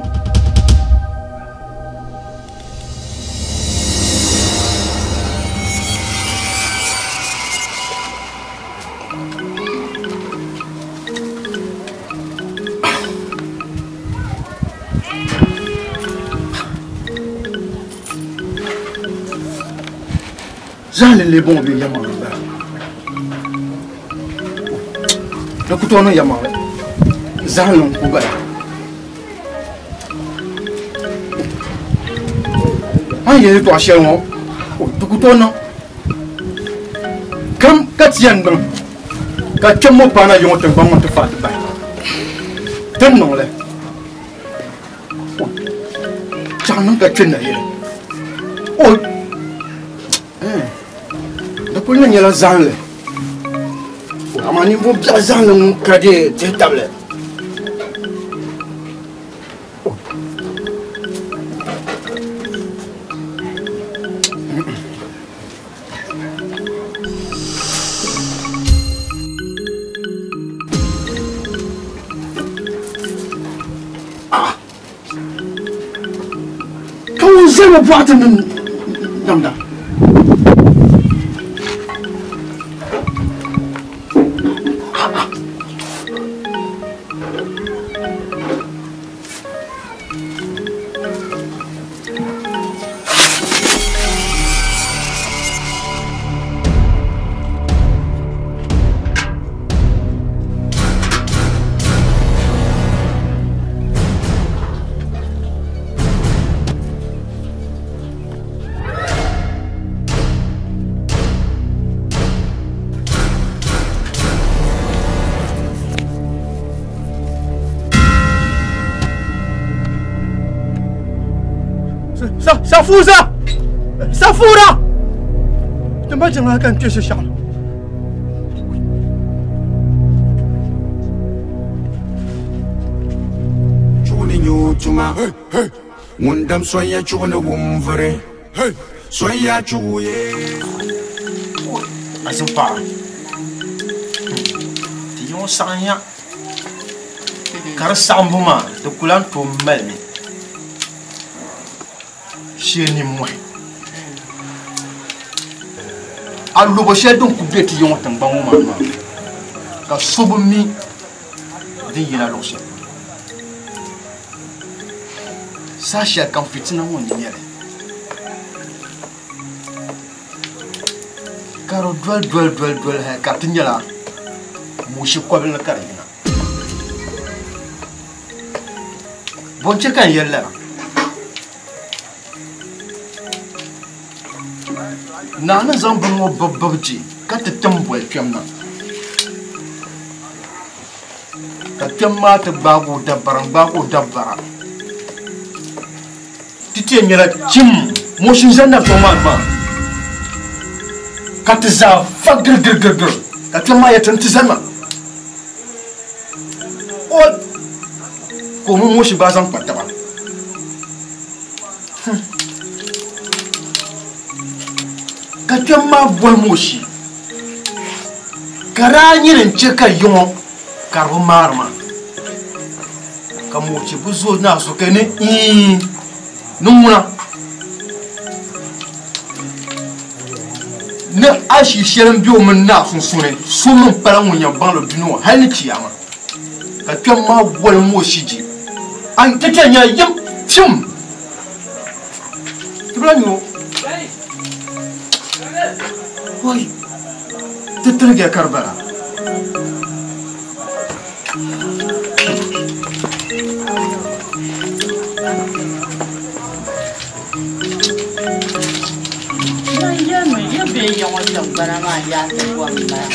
S7: Zahali le bon bi yamaŋ ba. Na ku tooi niŋ yamaŋli. Zahali n ku bala. A ni yɛli yɛltɔɣa shɛli ŋɔ, di ku tooi niŋ. Kam ka ti yɛn niŋ ka kpɛm ŋɔ paana yiŋɔ tiŋgbani ŋɔ ti faai ti bahi. Ti ni niŋ li. Chaɣ niŋ ka kpe nayili. Di kuli ni nyɛla zahinli amaa ninvuɣ biɛɣu zahinli ŋun ka dihi tabili. Ka ŋun zali bɔɣati ni namda. Safuza! Safura! Tamba janga kan kpe shɛɣu.
S9: Chuni nyutuma, Ŋun dam sonya chuɣu ni wum vuri. Sonya chuɣu ye.
S7: Azin paɣa. Ti yiŋɔ saɣim ya. Ka di saɣimbu maa di ku lan tooi malimi. Shee nimmohi. Alɔbo shɛli din ku be ti yiŋɔ tiŋgbani ŋɔ maa maa ka so bi mi din yina luɣ shɛli. Saha shɛli kam fitina ŋɔ ni nyɛli. Ka di doli doli doli doli hali ka di ti nyɛla muushi kɔbili ni ka di yina. Bɔ n-chɛ ka n yɛli lala? Naa ni zaŋ bini ŋɔ bibibi je ka ti tim boli kpɛm na. Ka kpɛm maa ti gbaagi o dabbara n-gbaagi o dabbara. Ti ti yɛn nyɛla chim moshi n-zani na zuɣu maa maa. Ka ti zaa fa girigirigirigir ka kpɛm maa yɛti ni ti zani ma. O ka o mini moshi gba zaŋ kpa taba. Ka kpɛm maa boli moshi ka daa nyini n-chɛ ka yiŋɔ ka di bi maari ma. Ka moshi bi zo naa so ka ni ii ni ŋuna ni ashi shɛli m-be o mini naa sunsuuni so mi m-pala ŋun yɛn baŋ li dunia ŋɔ hali ni chiyaama. Ka kpɛm maa boli moshi je. A ti ti nyɛla yim tim. Ti bi lahi nya o. Oi, ti tirigiya ka di bala.
S1: Man yɛlimi ya bɛ ya ŋɔ tiŋgbana maa yaa ti bɔri m-bala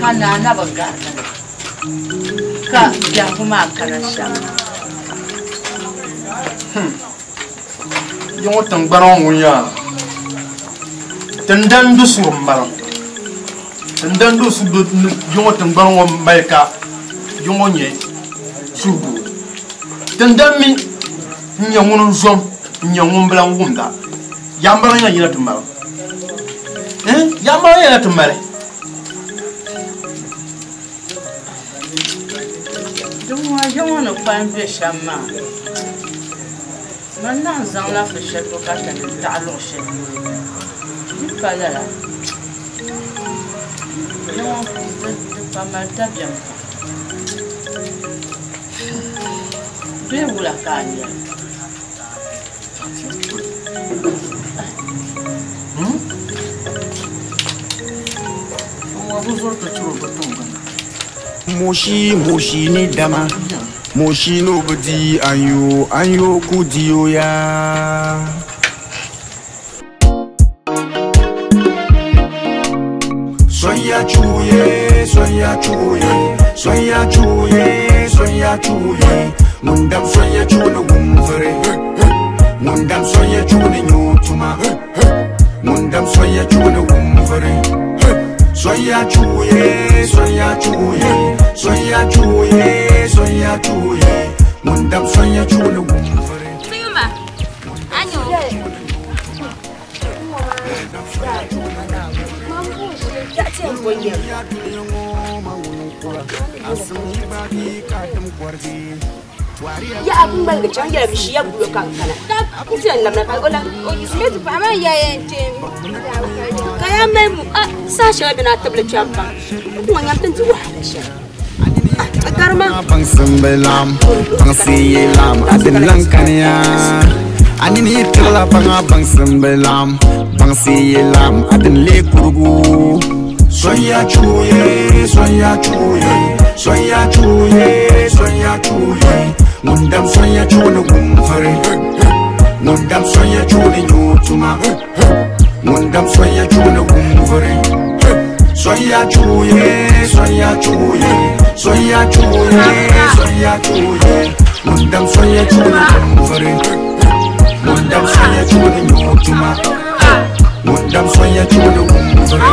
S1: ka naa na bi garigi li ka biɛhigu maa kana shɛm.
S7: Ya ŋɔ tiŋgbana ŋɔ ŋun yaa tindan do suri m-bala. Tindan do su do ya ŋɔ tiŋgbana ŋɔ mali ka ya ŋɔ nyɛ suhudoo. Tindan mi n-nyɛ ŋun n-zom n-nyɛ ŋun bi lan wumda. Yambara nyɛla yina ti mali. Yambara nyɛla ti mali.
S1: Di ŋɔ ya ŋɔ ni kpalim be shɛm maa, man naan zaŋla fi shɛli bukata ni taɣi luɣ shɛli yoli. Di pa lala. Ya ŋɔ di pa mali dabiɛm pam. Bee wula ka a yɛli?
S9: Moshi moshi ni dama. Moshi no bi di anyo anyo ku di o ya. Sonya chuye, sonya chuye, sonya chuye, sonya chuye. Ŋun dam sonya chuye ni wum vuri. Ŋun dam sonya chuye ni nyo tuma. Ŋun dam sonya chuye ni wum vuri. Sonya chuye, sonya chuye, sonya chuye, sonya chuye. Ŋun dam sonya chuye ni wum vuri.
S13: Sima, anyo.
S11: Ya abin ban ga can yara bishi ya bulo kan kana. Ku ti lamna ka ola o
S13: Smith pa ma ya ya tem.
S11: Ka ya mai mu a sa shi bina tabla champa. Ku ngam tin ji wahala shi. A garma
S9: Bangsim belam, bangsi lam, adin lankanya. Anini tila banga bangsim belam, bangsi lam, adin le kurugu. Sonya chuye, sonya chuye, sonya chuye, sonya chuye. Ŋun dam sonya chuye ni wum vuri. Ŋun dam sonya chuye ni nyo tuma. Ŋun dam sonya chuye ni wum vuri. Sonya chuye, sonya chuye, sonya chuye, sonya chuye. Ŋun dam sonya chuye ni wum vuri. Ŋun dam sonya chuye ni nyo tuma. Ŋun dam sonya chuye ni wum vuri.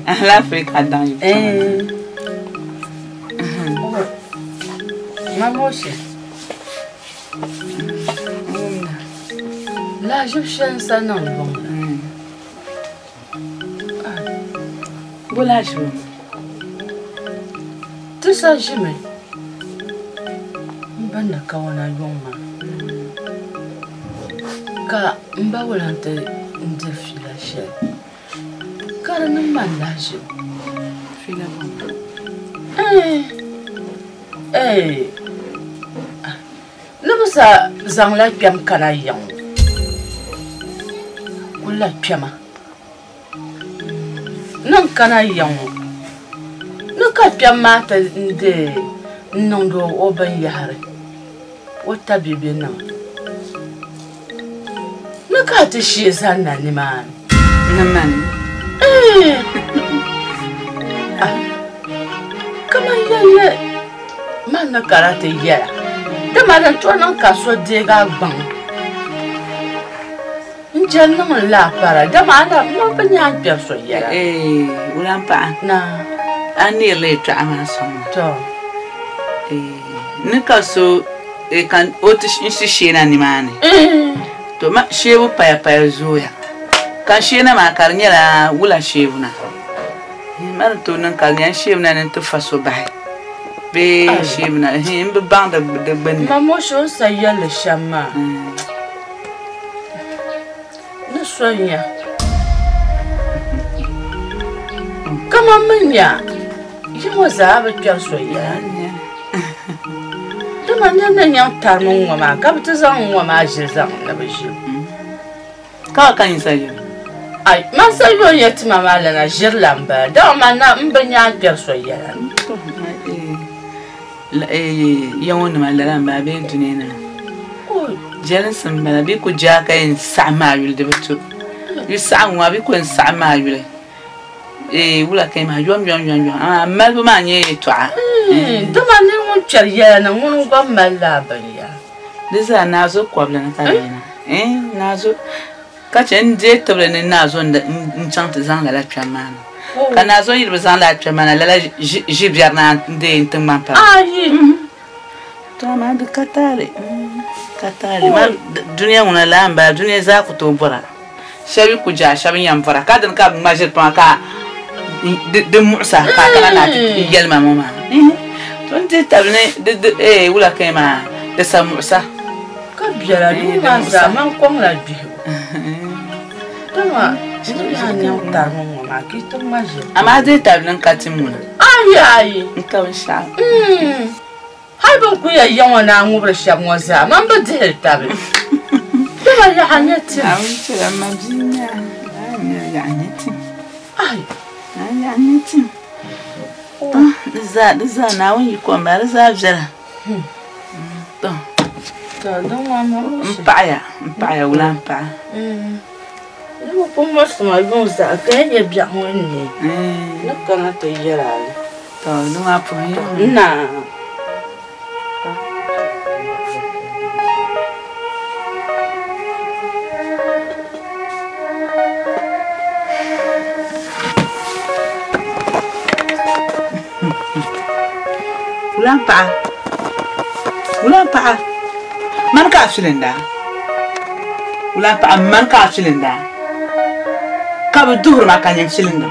S1: Alaafee ka daŋ yi
S11: Mamoshi. Lahaʒib shɛli n-sa niŋ yuŋ la.
S1: Bo lahaʒibu?
S11: Ti sa ʒimi m-bindi kawana yuŋ maa ka m ba wula nti diri fiila shɛli ka di niŋ ma lahaʒibu.
S1: Fiila bɔ?
S11: Ni bɛ sa zaŋla kpɛm kana yiŋ ŋɔ kulila kpɛma ni n kana yiŋ ŋɔ ni ka kpɛm maa ti deei n-niŋdi o binyɛhiri o tabibi nima ni ka ti shee zanna nimaani.
S1: Ni mani?
S11: Kaman yɛliya man ni ka di ti yɛla, dama din tooi niŋ ka so deegi a gbaŋ n-chani niŋ n laa para, dama a na man bi nya a ni kpɛri so yɛla.
S1: Wulampa, a neerila yɛtɔɣa maa sɔŋ ma. Ni ka so ka o ti n-shi sheena nimaani. To ma sheebu paya paya zooya. Ka n sheena maa ka di nyɛla wula sheebu na. Ma ni tooi niŋ ka di nyɛla n sheebu na ni n ti fa so bahi bee sheebu na n bi baŋ di gbunni.
S11: Mamoshi o ni sa yɛlli shɛm maa ni so nya kaman mi nya yi ŋɔ zaa bi kpɛri so yɛla. Dama nir ni nyaŋ tarimi ŋ-ŋɔ maa ka bɛ ti zaŋ ŋ-ŋɔ maa ʒili zaŋ ni bɛ ʒili.
S1: Ka ka yin sa yuli?
S11: Ai, man sa yuli n-yɛli ti ma maa lana ʒiri la m-bala, dama man na m bi nya a ni kpɛri so yɛla.
S1: Ya ŋɔ nima lala m-bala bee dunia nima? Jɛlinsi m-bala bɛ ku je a ka yɛn saɣim a yuli di bi tu. Yu saɣim ŋɔ a bɛ ku yɛn saɣim a yuli. Wula ka maa yom yom yom yom amaa malibu maa nyɛ yɛltɔɣa.
S11: Dama ni ŋun kpɛri yɛla ni ŋuni gba mali laa binyɛra.
S1: Di zaa naazo kɔbili ni ka di yina. Naazo ka chɛ n deei tibili ni naazo n chaŋ ti zaŋ lala kpɛm maa na. Ka naazo yili bi zaŋ lala kpɛm maa na lala ʒi biɛri naa n deei n ti ŋmani pam. To amaa di ka taali ka taali dunia ŋuna laa m-bala dunia zaa ku tooi bɔra. Shɛba ku jaa shɛba n-yɛn bɔra ka dini ka bɛ ŋma ʒiri pama ka di muɣisa ka a kana na ti yɛli ma ŋɔ maa. To n dihi tabili ni di di ee wula ka maa di sa muɣisa.
S11: Ka biɛla duu maa zaa man kɔŋla gbihibu. Dama n yaa niŋ tarimi ŋɔ maa ka yi ti ŋma ʒiri.
S1: Amaa dihi tabili ni n ka tim ŋuna.
S11: Ayi ayi.
S1: N ka binshɛɣu.
S11: Hali bɛ ni kuli ya ya ŋɔ ni a ŋubiri shɛba ŋɔ zaa, man bi dihili tabili. Dama yaɣa nyɛ tim.
S1: Naawuni chɛla m ma bia n-nyɛ a. Yaɣa nyɛ tim.
S11: Ai!
S1: Yaɣa nyɛ tim. To, di zaa, di zaa Naawuni yiko m-bala, di zaa viɛla. To. M paɣiya, m paɣiya, wula m paɣa.
S11: Ni bi pun muɣisi ma yuŋ zaa ka yɛn nyɛ biɛɣu ŋɔ n-neei. Ni kana ti yɛl a li.
S1: To, ni maa puhi yi.
S11: Naa.
S1: Wula m paɣa? Wula m paɣa? Mani ka a filinda? Wula m paɣa mani ka a filinda? Ka bɛ duhiri ma ka nyini filinda.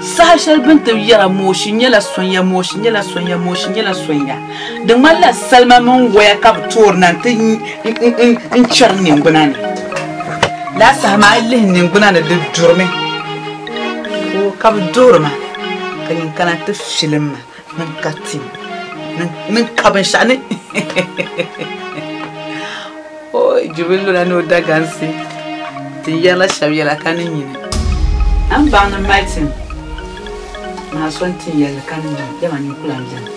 S1: Saha shɛli bɛ ni ti yɛra Mooshi nyɛla sonya, Mooshi nyɛla sonya, Mooshi nyɛla sonya, di ŋmanila salima mini waya ka bɛ toori na nti n-chɛri niŋgbuna ni. Lala saha maa a yi lihi niŋgbuna ni di durimi ka bɛ duhiri ma ka nyin kana ti filim ma ni n ka tim ni n ka binshɛɣu ni Oi, Jubilula ni o dagansi ti yɛrila shɛba yɛla ka ni nyini. A ni baŋ ni mali tim maa so n-ti yɛli ka ni nyini, dama nyin ku lan beni.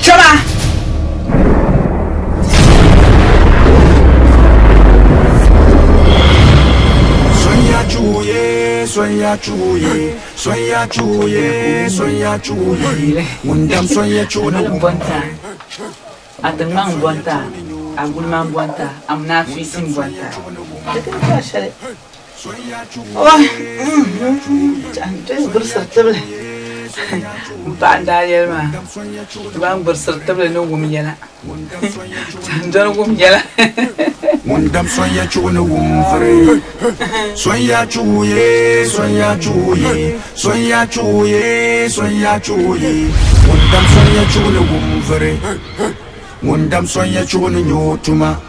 S1: Chama!
S9: Sonya chuye, sonya chuye, sonya chuye, sonya chuye. Ŋun sonya chuye.
S1: Bonta. A tiŋmaŋ bonta, a gulimaŋ bonta, a munaafiisi bonta. Gburisiri tibili. M paɣa n-daa yɛli maa, ba n-gburisiri tibili ni wum yɛla. Dɔni wum yɛla.
S9: Ŋun dam sonya chuɣu ni wum vuri. Sonya chuɣu ye, sonya chuɣu ye, sonya chuɣu ye, sonya chuɣu ye. Ŋun dam sonya chuɣu ni wum vuri. Ŋun dam sonya chuɣu ni nyo tuma.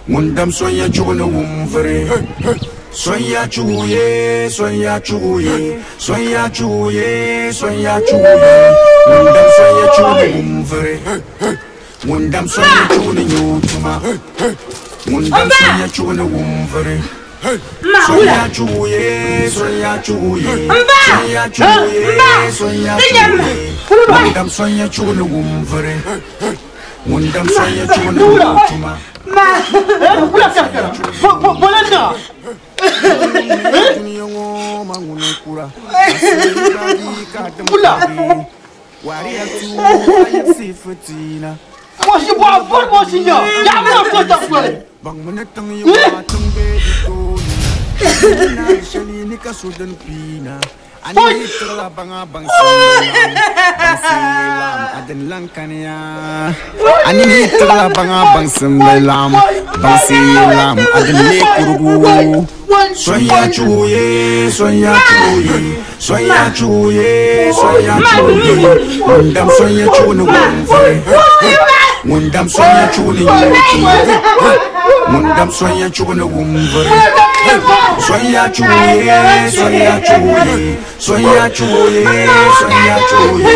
S9: Ŋun dam sonya chuɣu ni wum vuri. Sonya chuɣu ye, sonya chuɣu ye, sonya chuɣu ye, sonya chuɣu ye. Ŋun dam sonya chuɣu ni wum vuri. Ŋun dam sonya chuɣu ni nyo tuma. Ŋun dam sonya chuɣu ni wum vuri. Sonya chuɣu ye, sonya chuɣu ye, sonya chuɣu ye, sonya chuɣu ye. Ŋun dam sonya chuɣu ni wum vuri. Ŋun dam sonya chuɣu ni wum tuma.
S7: Wula kara Bolanda. Wula. Moshi bo bor moshi nya. Ya mo ko ta kwale.
S9: Ani tiɣila baŋa baŋsim bi laɣim baŋsim yi laɣim a dini lan kaniya. Ani ni tiɣila baŋa baŋsim bi laɣim baŋsi yi laɣim a dini lee kurigu. Sonya chuye, sonya chuye, sonya chuye, sonya chuye. Ŋun sonya chuni wumvuri. Ŋun dam sonya chuni nyuutu. Ŋun dam sonya chuni wumvuri. Sonya chuye, sonya chuye, sonya chuye, sonya chuye.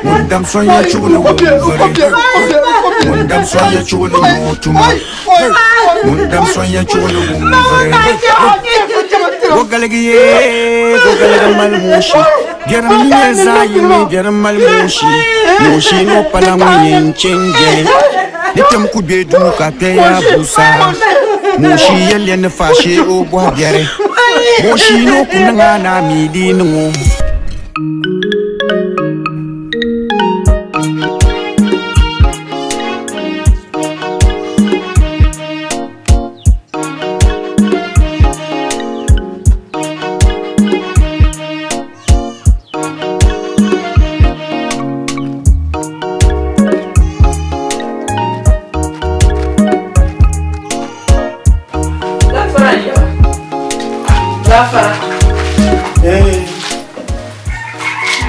S9: Ŋun dam sonya chuni wumvuri. Ŋun dam sonya chuni nyuutu. Ŋun dam sonya chuni wumvuri. Gogaligi ye, gogaligi mali muushi. Biɛrim nyɛ zaɣ yini, biɛrim mali muushi. Muushi no pala ŋun yɛn chɛnjɛli. Ni kpɛm ku be duu ka kpɛya busa. Muushi yɛliya ni faashee o bɔhi biɛri. Muushi no ku niŋ a na mi di niŋ o.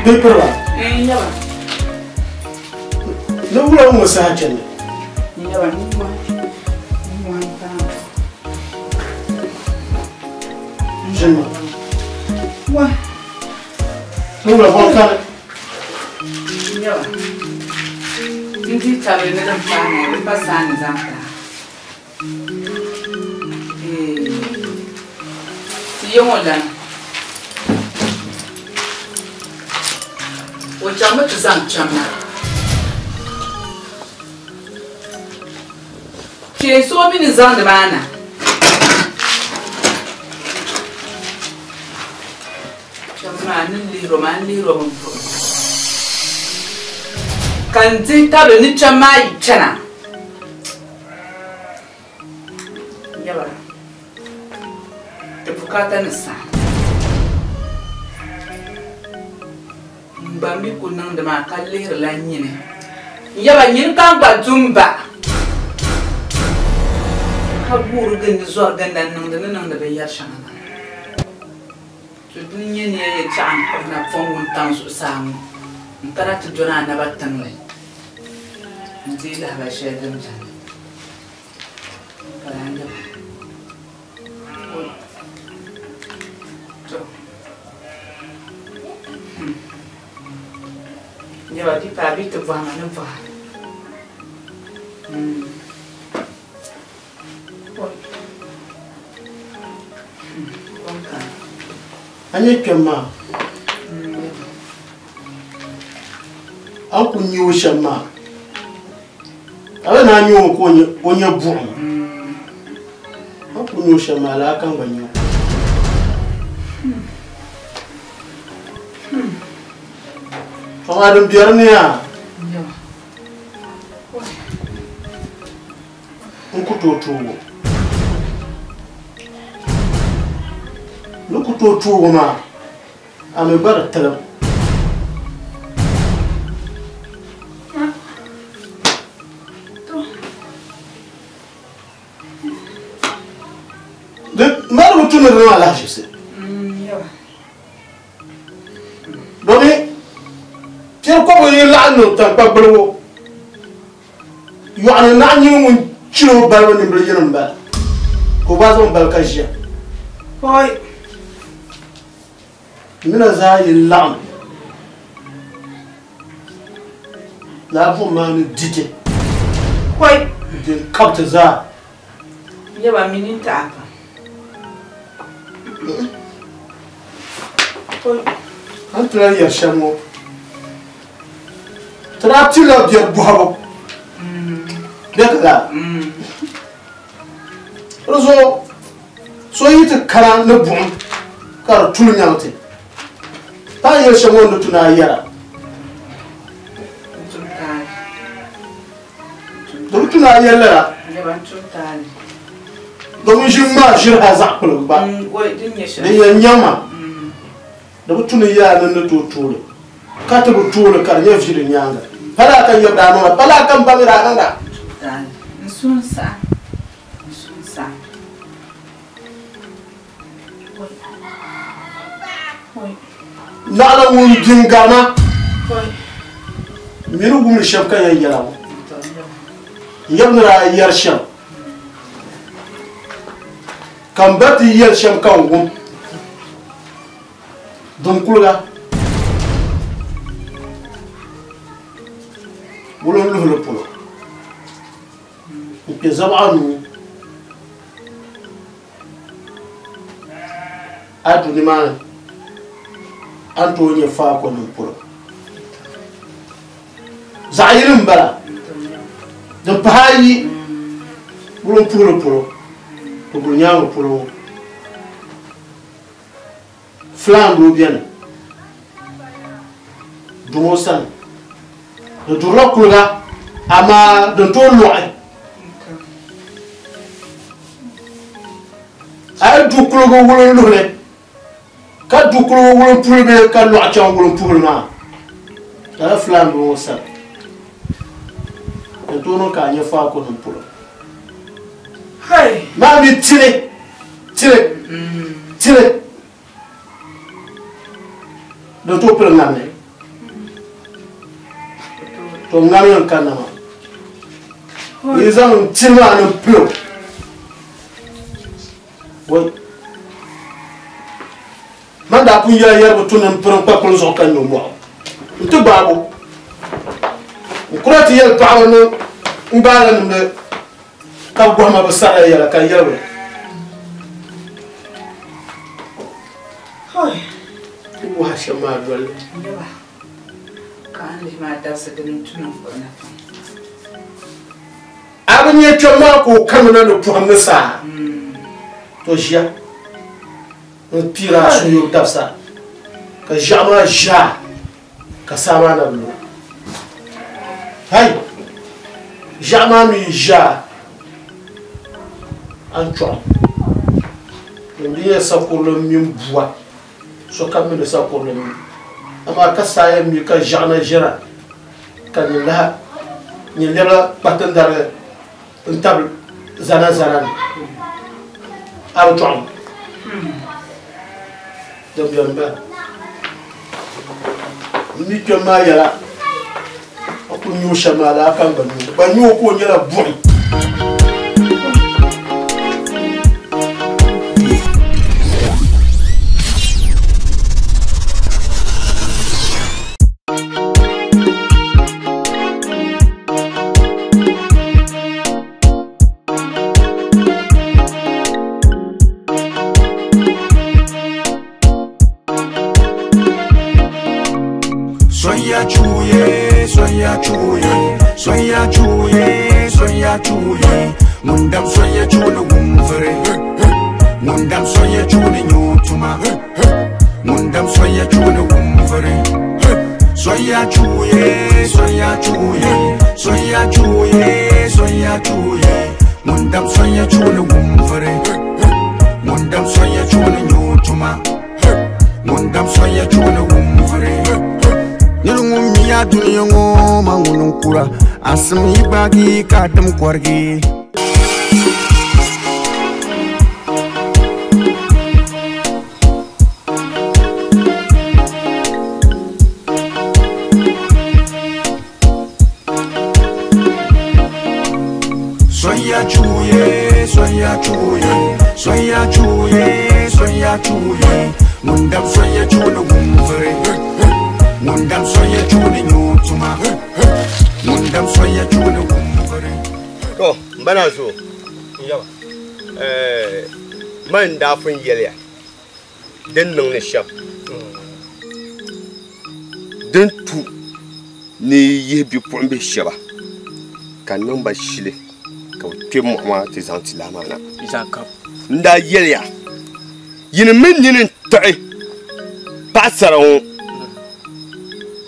S7: Bipirba. Ni wula ŋɔ saha chani? Ʒinima. Ni wula bɔŋ kani?
S1: N di tabili ni din paai na di pa saani zaŋ taa. Ti ye ŋɔ lana. O chaŋmi ti zaŋ kpɛm na. Kpeen so mi ni zaŋdi maa na. Kpɛm maa ni lihiro maa n lihiro mi vuhim. Ka n dihi tabili ni kpɛm maa yi chana. Yaba, ti bukaata ni saha. N gba mi ku niŋdi maa ka lihirila nyini. Yaba, nyini ka n gba du m-ba. Ka guuri gindi zɔri ginda n-niŋdi ni niŋdi binyɛr shɛŋa maa. To dini nyɛ ni ya yɛltɔɣa n-kpuɣi napɔŋ wuntaŋ zuɣusaa ŋɔ n-kana ti dɔni a naba tiŋli n-deei lahibali shɛli din beni. Ka lahi yaba. To. Yaba di paai bɛ ti bɔhi ma ni bɔhi.
S7: A nyɛ kpɛm maa a ni ku nya o shɛm maa a bɛ naan nya o ka o nyɛ buɣim a ni ku nya o shɛm maa lala ka n gba nya o. Amaa din be di ni yaa n ku tooi tuugi o. Ni ku tooi tuugi maa, a mi gba di tilim. Di mali bi tu ni di niŋ alahiʒibisi. Domin piɛri kɔbigu yi laɣim niŋ taŋkpa gbaligu, yɔɣuni naɣ nyini ŋun chili o balibu nimbili yini m-bala, ka o gba zaŋ bali ka ʒiya.
S1: Pɔi.
S7: Nina zaa yi laɣim, lala buɣim maa ni di ti.
S1: Pɔi.
S7: Di kabi ti zaa.
S1: Yaba mini n taɣa pam. Pɔi.
S7: A ni ti lahi yɛri shɛm ŋɔ, ti daa pilila biɛri bɔhibu bɛ ka laa. Di zuɣu so yi ti kana ni buɣim ka di tuli nyaŋ ti, pa ni yɛli shɛm ŋɔ ni tu ni a yɛra. Di bi tu ni a yɛli lala. Domin ʒim maa ʒiri a zaɣ kpuligi gba. Din yɛn nyaŋ ma. Di bi tu ni yaa ni ni tooi tooli ka ti bi tooli ka di nyɛ vi di nyaaŋa. Pa laa ka n yab daa niŋda, pa laa ka m ba mi daa niŋda.
S1: N suhu n-saɣim, n suhu n-saɣim.
S7: Naɣila ŋun gbi n-gari ma. M mi ni wumdi shɛm ka yɛn yɛla ŋɔ. N yab ni daa yɛri shɛm ka m ba ti yɛli shɛm ka n wum. Dunkuliga wulinluhili polo n-kpe Zabɔɣu nuu a du nimaani a ni tooi nya faako nim polo. Zaɣ yini m-bala, din pahi ayi wulimpuhili polo ti guli nyaaŋa polo ŋɔ. Filaan doo beni dumo sani, di durila kuliga amaa din tooi lɔɣi. A yi du kuliga wulinluhili ka du kuliga wulimpuhili bee ka lɔɣi chaŋ wulimpuhili maa, lala filaan doo ŋɔ sani din tooi niŋ ka a nya faakunim polo. Maa mi tili tili tili din tooi pili ŋamli to ŋamli n kanna maa yi zaŋ tili maa ni pili o man daa pun yɛla yɛribu tu ni n piri n kpa kuli zuɣu ka nyo mɔɣu n ti gbaabu n kura ti yɛli paɣaba ni n gbaala nimdi ka bi gɔhima bi sarila yɛla ka yɛli bi ti wahi shɛm maa doli. A bi nya kpɛm maa ka o kamina ni pɔhim ni saa to ʒiya n piira a suhuyobu dabisa ka ʒiɛɣu maa ʒia ka saa maa na bi lu. Hai! Ʒiɛɣu maa mi ʒia a ni chɔɣim. Din di nyɛ sakurili mini bua, sokam mi ni sakurili mi. Amaa ka saa yɛn mi ka ʒiɛɣu na ʒiɛna ka nyin lahi nyin lɛbila kpatindarigi n-tabi zana zana ni a bi chɔɣim. Din beni m-bala. M mi kpɛm maa yɛla, a ku nya o shɛm maa laa ka n gba nya o. Gba nya o ka o nyɛla buɣim.
S9: Sonya chuye, sonya chuye, sonya chuye, sonya chuye. Mundam sonya chule wumfere, mundam sonya chule nyutuma, mundam sonya chule wumfere. Sonya chuye, sonya chuye, sonya chuye, sonya chuye. Mundam sonya chule wumfere, mundam sonya chule nyutuma, mundam sonya chule wumfere. Nirungu miya duniya ŋɔ ma ŋuni kura asim yi gbaagi ka dim kɔrigi. Sonya chuye, sonya chuye, sonya chuye, sonya chuye. Mundam sonya chule wumfere. Mundam sonya chule nyutuma. Mundam sonya chule wumfere.
S5: To, mbana zo. Yawa. Man da fun yɛliya din niŋ ni shɛm din tu ni yihi bipuɣimbihi shɛba ka niŋ ba shili ka bi kpe mɔɣu maa ti zaŋ ti lahi maa na. N daa yɛliya yini mini nini n taɣi paɣasara ŋɔ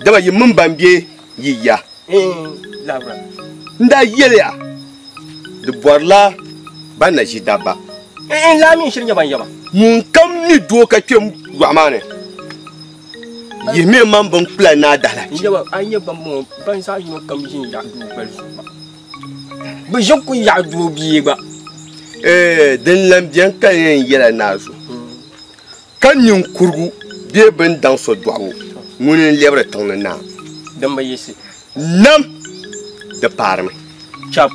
S5: dama yi mini ban be yi ya. N daa yɛliya di bɔrila ban na ʒi dabba.
S14: Laa mi n shiri nyɛ ban yaba.
S5: Ŋun kam mi doo ka kpe yɔɣu maa ni Yihimi man bin kpula naa dahala.
S14: N yaba a nyɛ ban bɔŋɔ ban zaɣ yino kam ʒin yaɣa doo gbali zuɣu gba. Bɛ ʒi ku yaɣa doo bia gba.
S5: Din lan bɛni ka yɛn yɛla naa zuɣu. Ka ninkurigu bee bin daŋ so dɔɣibu ŋuni n-lɛbiri tiŋ ni naa.
S14: Din bi yiɣisi.
S5: Nam di paarimi.
S14: Chap.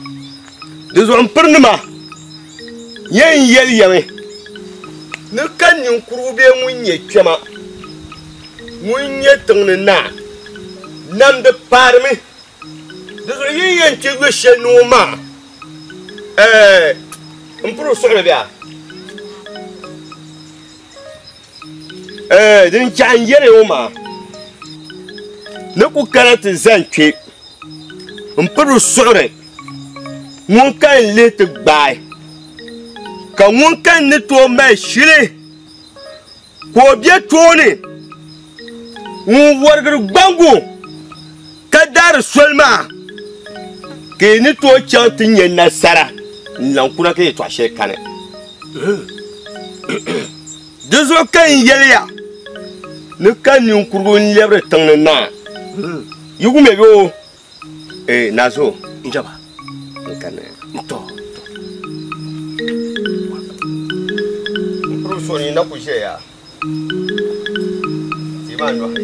S5: Di zuɣu m piri nima yɛn yɛli yɛmi ni ka ninkurigu bee ŋun nyɛ kpɛma ŋun nyɛ tiŋ ni naa nam di paarimi. Di zuɣu yin yɛn ti yo shɛli ni o maa n piri o suɣuli bɛ a din chaɣa n yɛli o maa ni ku kana ti zani kpe n piri o suɣuri ŋun ka n lihi ti gbaai ka ŋun ka n ni tooi mali shili ka o be tooni ŋun wɔrigiri gbangu ka daari soli maa ka yi ni tooi chaŋ ti nyɛ nasara n lan kuna ka yɛltɔɣa shɛli kani. Di zuɣu ka n yɛliya ni ka ninkurigu n lɛbiri tiŋ ni naa. Yi wumya bɛ o? Nazo.
S14: Njaba.
S5: N kanna.
S14: N tɔ.
S5: N piri so ni na ku ʒɛya. Ti maa nɔhi.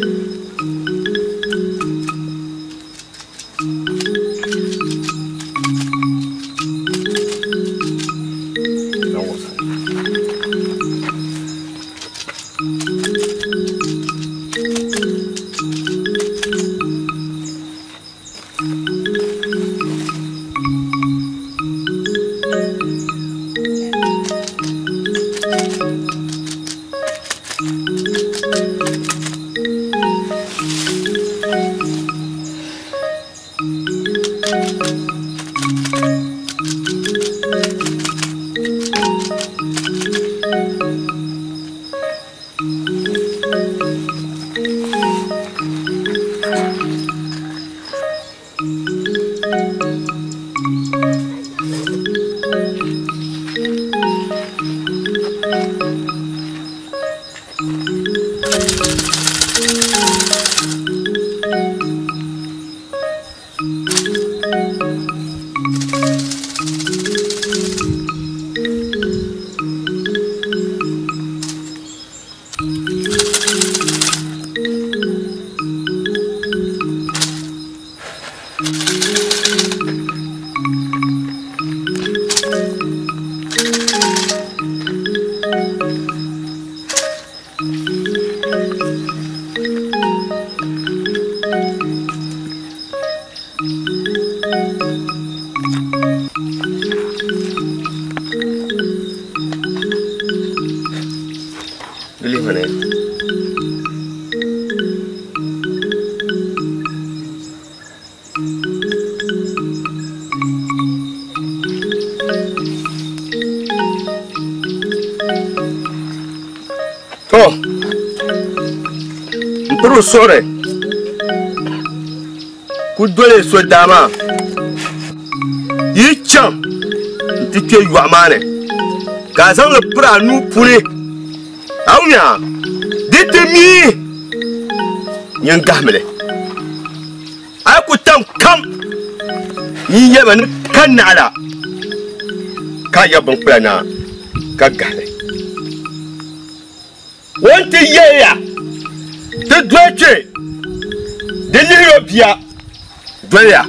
S5: Suɣuri ku doli so daa maa yi chaŋ n ti kpe yɔɣu maa ni ka a zaŋli piri a nuu puuni a wumya di ti mii nyin gahimli a yi ku tam kam nyin yɛlima ni ka naɣila ka a yɛ binkpula na ka gahili o ni ti yɛliya ti doli kpe di lihi o bia doliya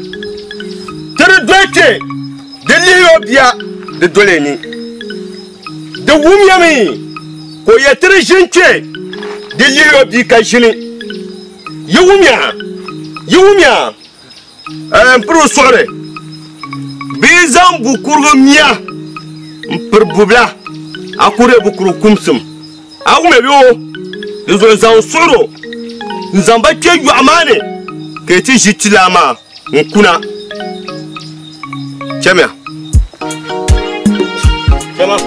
S5: ti di doli kpe di lihi o bia di doli ni di wumya mi ka o yɛ ti di ʒini kpe di lihi o bia ka ʒini yi wumya yi wumya n piri o suɣuri bɛ zaŋ bukurigu mia n piri bubila a ku deei bukurigu kumsim a wumya bɛ o di zuɣu zaŋ suɣuro n zaŋ ba kpe yɔɣu maa ni ka yi ti ʒi tilaa maa n kuna chɛmiya chɛma.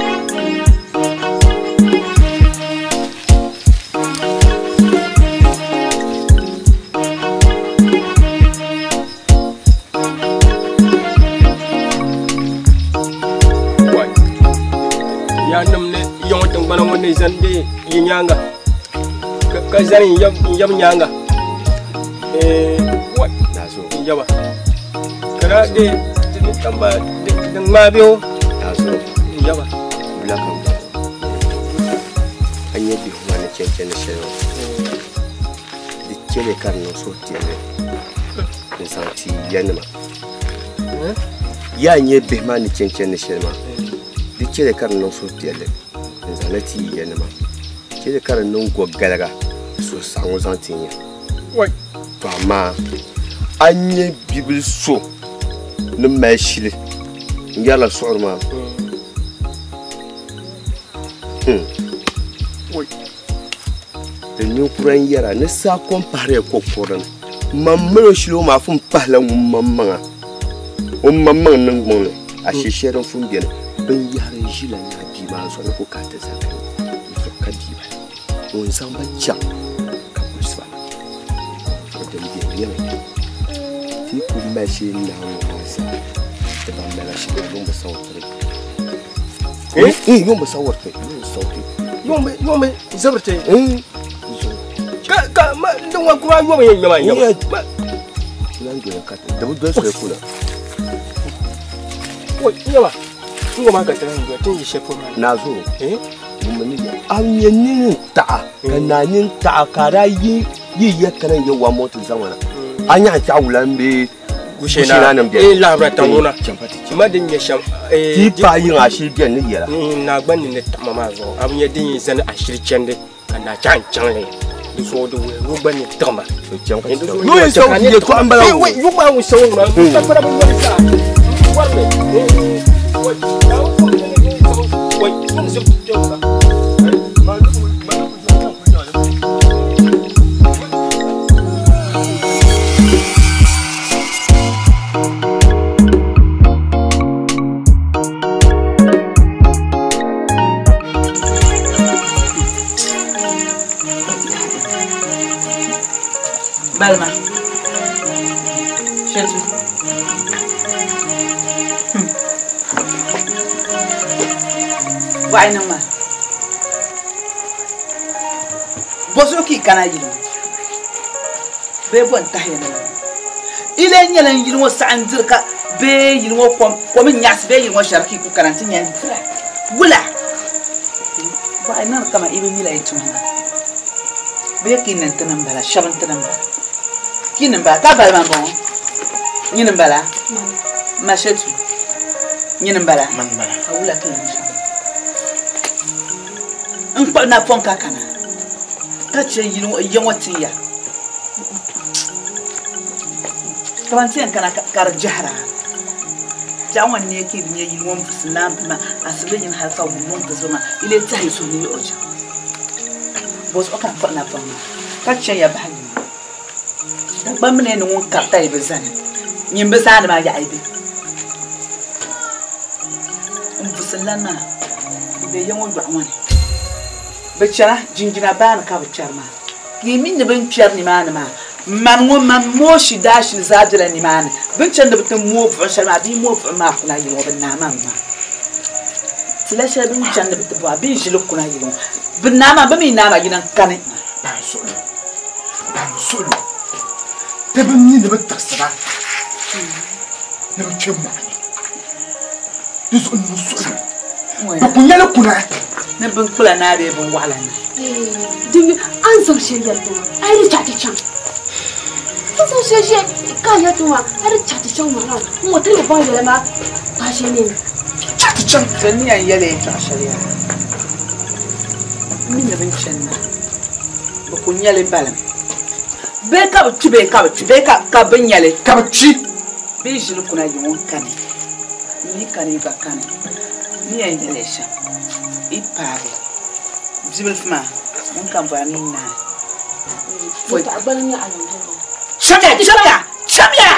S14: Yaa nim ni yiŋ tiŋgbana ŋɔ ni zani be yi nyaaŋa. Ka zani n yab nyaanga. Wa n yaba. Kana de ni tamba de ŋmaa bɛ o.
S5: Nazo.
S14: N yaba.
S5: Wula ka n bala. A nyɛ bihi maa ni chɛn chɛni shɛli ŋɔ. Di chɛli ka di niŋ suhupiɛlli n zaŋ ti yanima. Yaa nyɛ bihi maa ni chɛn chɛni shɛli maa. Di chɛli ka di niŋ suhupiɛlli n zaŋ li ti yanima. Chɛli ka di niŋ gɔgaliga suhusaɣingu zaŋ ti nya. To amaa a nyɛ bibil so ni mali shili n yɛrila suɣuri maa. Di ninkura n yɛra ni saa kom pahariya ko kurili ni. Man mali o shili o maa fun pahila ŋun maŋmaŋa. O maŋmaŋ niŋgbuŋ ni ashee shɛli din fun beni binyahari ʒila naa bia maa zuɣu ni ku ka ti zali zuɣu ka bia bala. Ŋun zaŋ ba chaŋ ka kulisi ba. Din beni nyɛmi ti ku mali shee naa ŋɔ maa zaa ti ban mali shee maa yuŋ bi sawuriti. Yuŋ bi sawuriti.
S14: Yuŋ bi zabiriti. Ka ma din ŋɔ kuma yuŋ yɛn ŋmɛma nyɛma.
S5: Lan doya ka di bi doli soli kuna.
S14: Oi nyɛma n ŋɔ maa ka ti lan doya ti ni yi shɛli polo maa.
S5: Nazo. A nyɛ nini n taɣa ka naa nini taɣa ka a daa yi yi ya kana n yɛ wa mɔti zaŋ na. A nyaɣa chaɣ wula n bɛ gushee nim bɛ.
S14: Lahabira taŋuna. Ma din nyɛ shɛm.
S5: Ti paai yiŋ ashili bɛni ni yɛla.
S14: Naa gba nini taɣama maa zuɣu a bi nyɛ din yi zani ashili chɛndi ka naa chaɣ n chaŋ li di zuɣu di wuhi ŋun gba ni tiɣima.
S5: Yuŋ sawu ti yɛltɔɣa n bala wo.
S14: Yuŋ maa ŋun sawu ŋuna n kpara bi nyɛri zaa. Warimi. Wai yuŋ zib kpɛŋ.
S1: Balma. Shetu. Wayi niŋ maa. Bɔzuɣu ka i kana yili ŋɔ bee bo n-tahiya ni I lee nyɛla n yili ŋɔ saɣa n-diri ka bee yili ŋɔ kom n-nyaɣisi bee yili ŋɔ shɛri ka i ku kana nti nya n-dira. Wula? Wayi niŋdi kaman i bi mila yi tuma maa. Bee ka i ni n-ti niŋ bala, shɛba n-ti niŋ bala. Ka i niŋ bala, ka bali maa m-bɔŋɔ. Nyini m-bala? Ma Shetu. Nyini m-bala? Ka wula ka i niŋ shɛm? N kpuɣi napɔŋ ka kana ka che ya ŋɔ tin ya. Kaman ti yɛn kana ka di jɛhira. Biɛɣu ŋɔ n-neei ka i bi nya yili ŋɔ m-busi naan bi maa asibili nyini hali ka wum niŋ ti zuɣu maa i lee tɛhi yi suhu ni yiɣi o chaŋ. Bɔzuɣu ka n kpuɣi napɔŋ maa ka che ya bahi yili ŋɔ. Dagbamb mi ni ŋun karita yi bi zani nyin bi zaani maa yaɣa yi be. N busi lan maa n be ya ŋɔ yɔɣu ŋɔ ni. Bɛ chana jinjina baani ka bɛ kpɛri maa. Ka yi mi ni bɛ ni kpɛri nimaani maa mani ŋɔ man mooshi daashili zaa bela nimaani. Bɛ ni chani ni bɛ ti mooi buɣim shɛli maa bɛ yi mooi buɣim maa kuna yili ŋɔ bɛ naai maa maa. Tila shɛli bɛ ni chani ni bɛ ti bɔhi bɛ yi ʒili kuna yili ŋɔ bɛ naai maa bɛ mi naai maa yina n-kani.
S7: Ban suɣilo, ban suɣilo, ti bi mi ni bɛ tiɣisiba ni bɛ kpe mɔɣu ni. Di zuɣu niŋ suɣilo, bɛ ku nyɛli kuna.
S1: Ni binkpula naa bee binwaɣila naa.
S15: Di a ni zaŋ shɛli yɛli ti maa, a yi di chaɣ ti chaŋ. A ni zaŋ shɛli ʒe ka a yɛli ti maa, a yi di chaɣ ti chaŋ maa maa, n ŋɔ ti ni baŋ yɛla maa paai shɛli nini.
S7: Chaɣ ti chaŋ.
S1: Ti ni yɛn yɛli yɛltɔɣa shɛli yaa, m mi ni bɛ ni chani maa, bɛ ku nyɛli balim. Bee ka bɛ kpi bee ka bɛ kpi bee ka bɛ nyɛli.
S7: Ka bɛ kpi.
S1: Bɛ yi ʒili kuna yi ŋun kani, m mi kani yi gba kani. N ni yɛn yɛli ya shɛm, yi paagi bibilifu maa ŋun kam bɔra ni yi naai. Chamiya, chamiya, chamiya!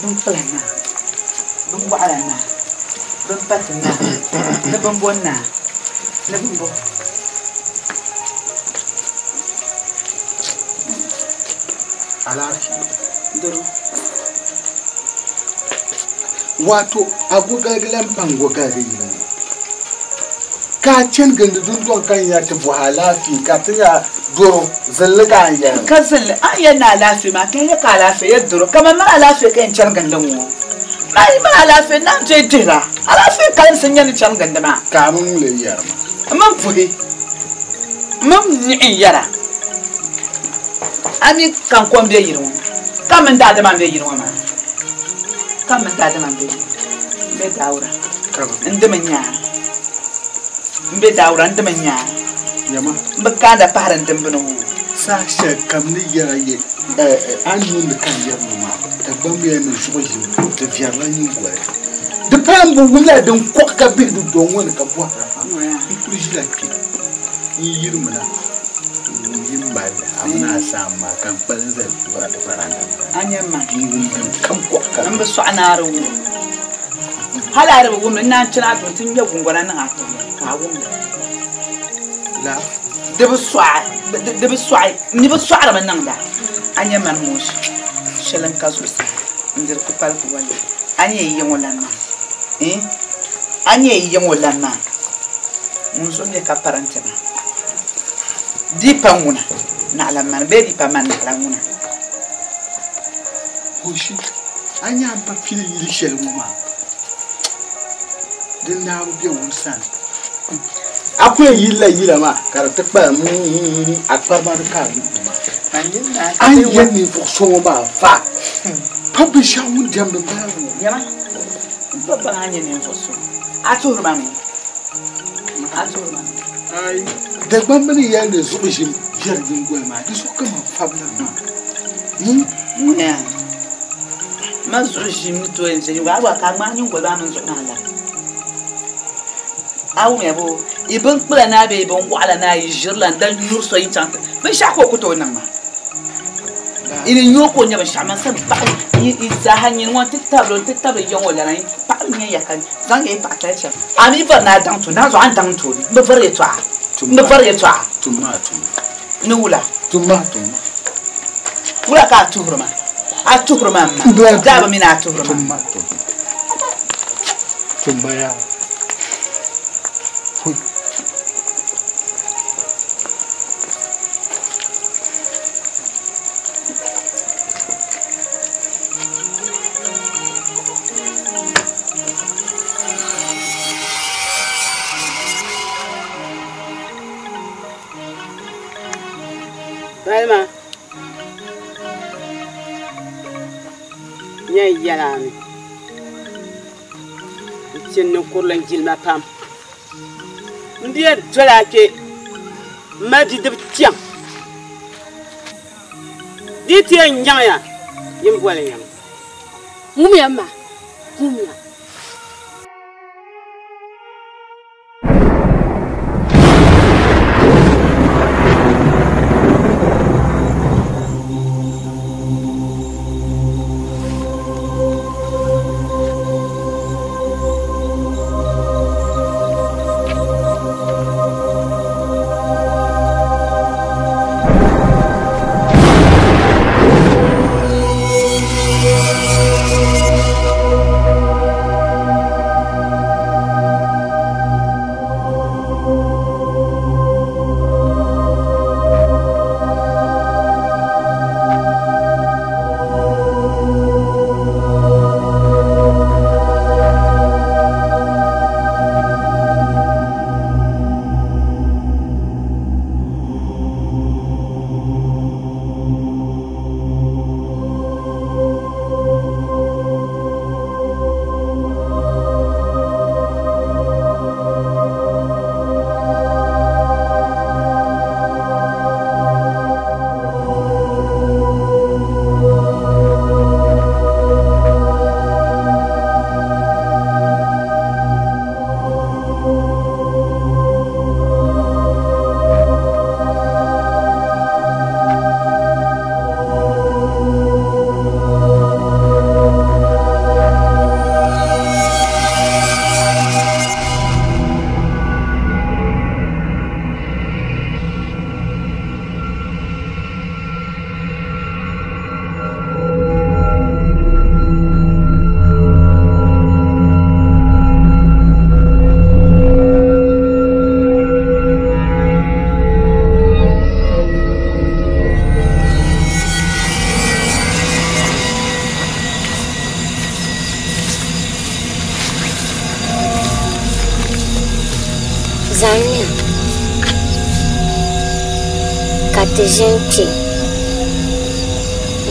S1: Binkpula naa, binwaɣila naa, binpati naa, ni binbo naa, ni binbo.
S7: Alaafee.
S1: Doro.
S16: Wato a gogalgi lan pa n-gogalgi yili ŋɔ. Ka a chani gindi dundɔŋ ka n nya ti bɔhi alaafee ka ti nya doro zilli ka a yɛli.
S1: Ka zilli, a ni yɛli ni alaafee maa, ka n yɛli ka alaafee yɛ doro kaman mani alaafee ka yɛn chani gindi ŋɔ. Man yi mali alaafee naan tooi dihira. Alaafee kalinsi n-nyɛ ni chani gindi maa.
S16: Ka a mini ŋun lee yɛri ma?
S1: M mini puhi, m mini niɣi n-yɛra. A mi ka n kom be yili ŋɔ, ka m mini daadama m-be yili ŋɔ maa. Ka m mini daadama m-be yili ŋɔ. M be Daawura, n dimi n-nya a. M be Daawura, n dimi n-nya a. M bi kaanda pahiri n dimbini ŋɔ.
S16: Saha shɛli kam ni yɛra ye a ni niŋdi ka n yɛri ŋɔ maa, Dagbamb yɛli ni zuɣu ʒim di viɛrila nyingoli. Di pala m bi wumla din kɔɣi ka bihi di dɔŋ ŋɔ ni ka bɔhira pam. N kuli ʒila kpe n-yirimina n-wum yi mali li a mini a saam maa ka n kpalim zali varanda maa.
S1: A nya ma.
S16: N-wum din kam kɔɣi ka
S1: M bi sɔɣi ni a di wum. Hali a di bi wum li, n naan chani a duu nti ŋme guŋgona niŋ a tibili ka a wum li.
S16: La.
S1: Di bi sɔɣi, di bi sɔɣi, m mi bi sɔɣirimi niŋda. A nya mani Moshi, shɛli n-ka zuɣusaa n-diri kupaligu wali. A nya yi yiŋ o lan maa? Ii, a nya yi yiŋ o lan maa? Ŋun zuɣu mi ka parante maa. Di pa ŋuna, naɣila mani bee di pa mani naɣila ŋuna.
S16: Hoshi, a nya a ni pa pili yili shɛli ŋɔ maa, di naabu be wun sani. A ku yɛn yilila yila maa ka di ti kpalim a kparima ni ka a yuui maa. A ni yɛli ninvuɣ so ŋɔ maa fa pa binshɛɣu ŋun diɛmdi m-bala ŋɔ.
S1: Nyama, m pa baŋ a ni nyɛ ninvuɣ so. A tuhiri ma mi? A tuhiri ma mi?
S16: Aai, Dagbamba ni yɛli ni zuɣu ʒim viɛri nyingoli maa, di zuɣu ka man fabila maa.
S1: Ŋunya, man zuɣu ʒim ni tooi n-ʒe nyingoli, a gba ka a ŋmaai nyingoli maa mini zuɣu maa labi. A wumya boo? Yi binkpula naa bee yi binwaɣila naa yi ʒirila n-dan nyuri so yi chaŋ ti binshɛɣu ka o ku tooi niŋ maa. Yi ni nyo ka o nya binshɛɣu man sani paɣa yi zaaha nyini ŋɔ nti tabili o nti tabili ya ŋɔ lana yi paɣa mi nya ya ka zaŋ ya yi paɣa tali chaŋ. A mi bɔri ni a daŋ ti o, naanzuɣu a ni daŋ ti o m bi bɔri yɛtɔɣa m bi bɔri yɛtɔɣa ni wula wula ka a tuhiri ma a tuhiri ma m ma daa bi mi ni a tuhiri ma.
S11: Balima, nyɛ n yɛla mi. N ti ninkurili n jilima pam. M bia doli a kpe m mali bidib kpiɔŋ. Di yi ti yɛn nyaŋ ya, yin boli ya mi.
S15: Ŋumiya m ma, ŋumiya.
S17: Zanimina ka ti ʒini kpe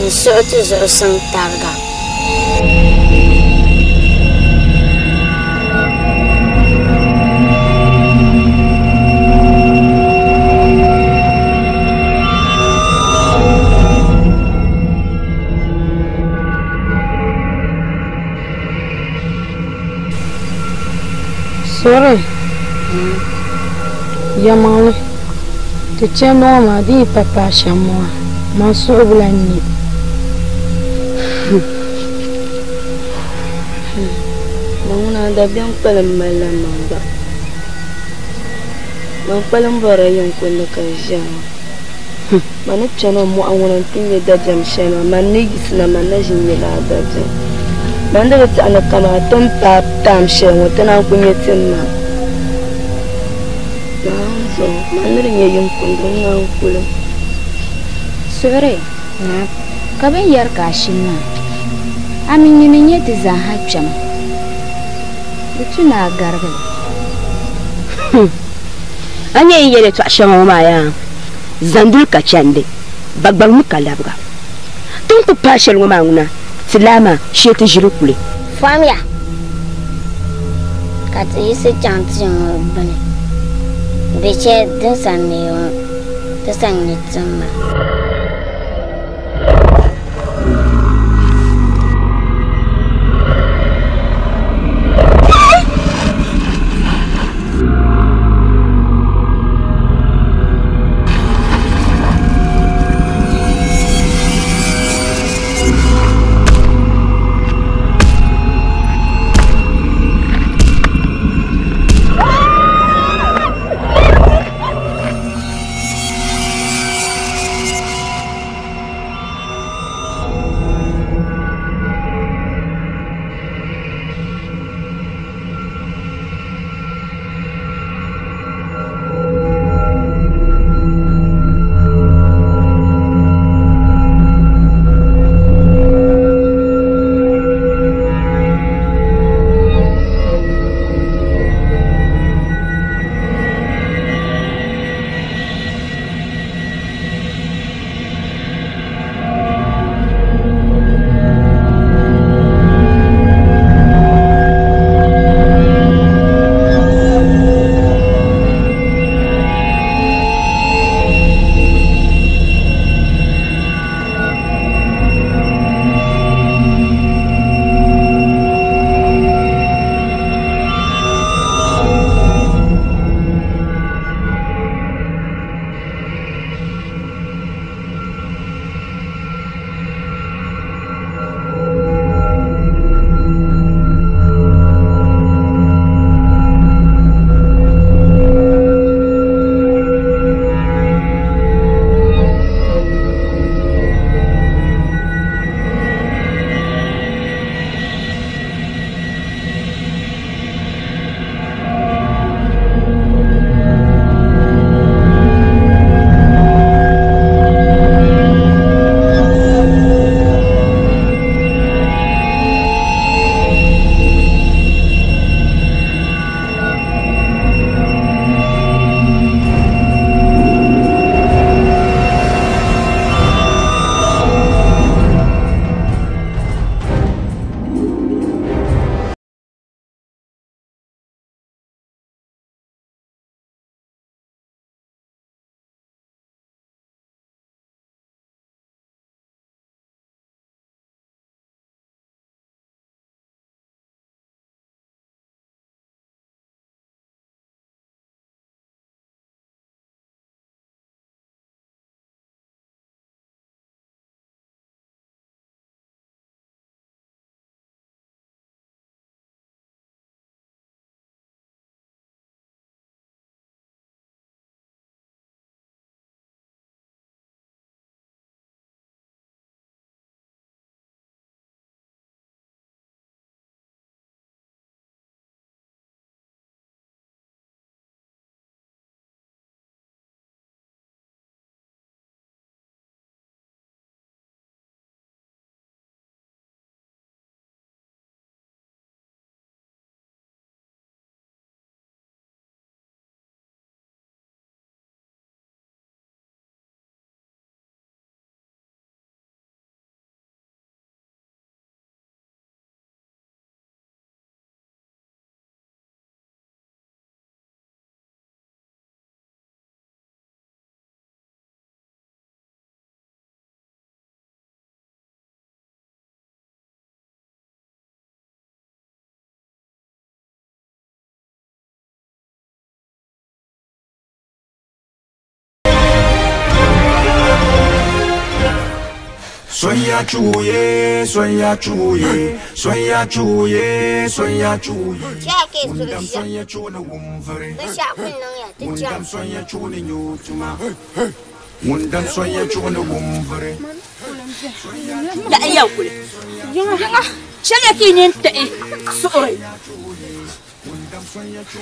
S17: n-suɣi ti zuɣusuŋ tariga.
S18: Sori, yɛlimaŋli, ti chandi ŋɔ maa di yi pa paai shɛm maa, man suhu bi lan ne.
S19: Di ŋuna dabiɛm kpalim malila man gba. Man kpalim bɔrila yinkundi ka ʒiya ŋɔ. Man ni kpɛna mɔɣu ŋɔ ni nti nya dabiɛm shɛli maa, man ni yiɣisina man na ʒi n-nya lala dabiɛm. Man di bi tɛhi ni kaman ti ni paai taam shɛli ŋɔ ti naan ku nya ti ma. Naawuni zuɣu, man ni di nya yinkundi ŋ-ŋa n-kuli.
S13: Suɣiri, Naa, ka bɛ ni yɛri ka a shini maa, a mi nyini n-nyɛ ti zaaha kpɛma. Di tu ni a garigi li.
S20: A nya yi yɛli yɛtɔɣ shɛŋa ŋɔ maa yaa? Zanduli ka chandi, Dagbaŋ mi ka labiga. Ti ni ku paai shɛli ŋɔ maa ŋuna, ti laa maa shee ti ʒili kuli.
S17: Famiya ka ti yiɣisi chaŋ tia ŋɔ gbini. Bɛ shɛli din sa neei ŋɔ, ti sa nya tim maa.
S9: Sonya chuye, sonya chuye, sonya chuye, sonya chuye. Ŋun sonya chuɣu ni wumviri. Ŋun sonya chuɣu ni nyutuma. Ŋun dam sonya chuɣu ni wumviri.
S20: La iya kuli. Chɛliya ka yi nini taɣi suɣuri.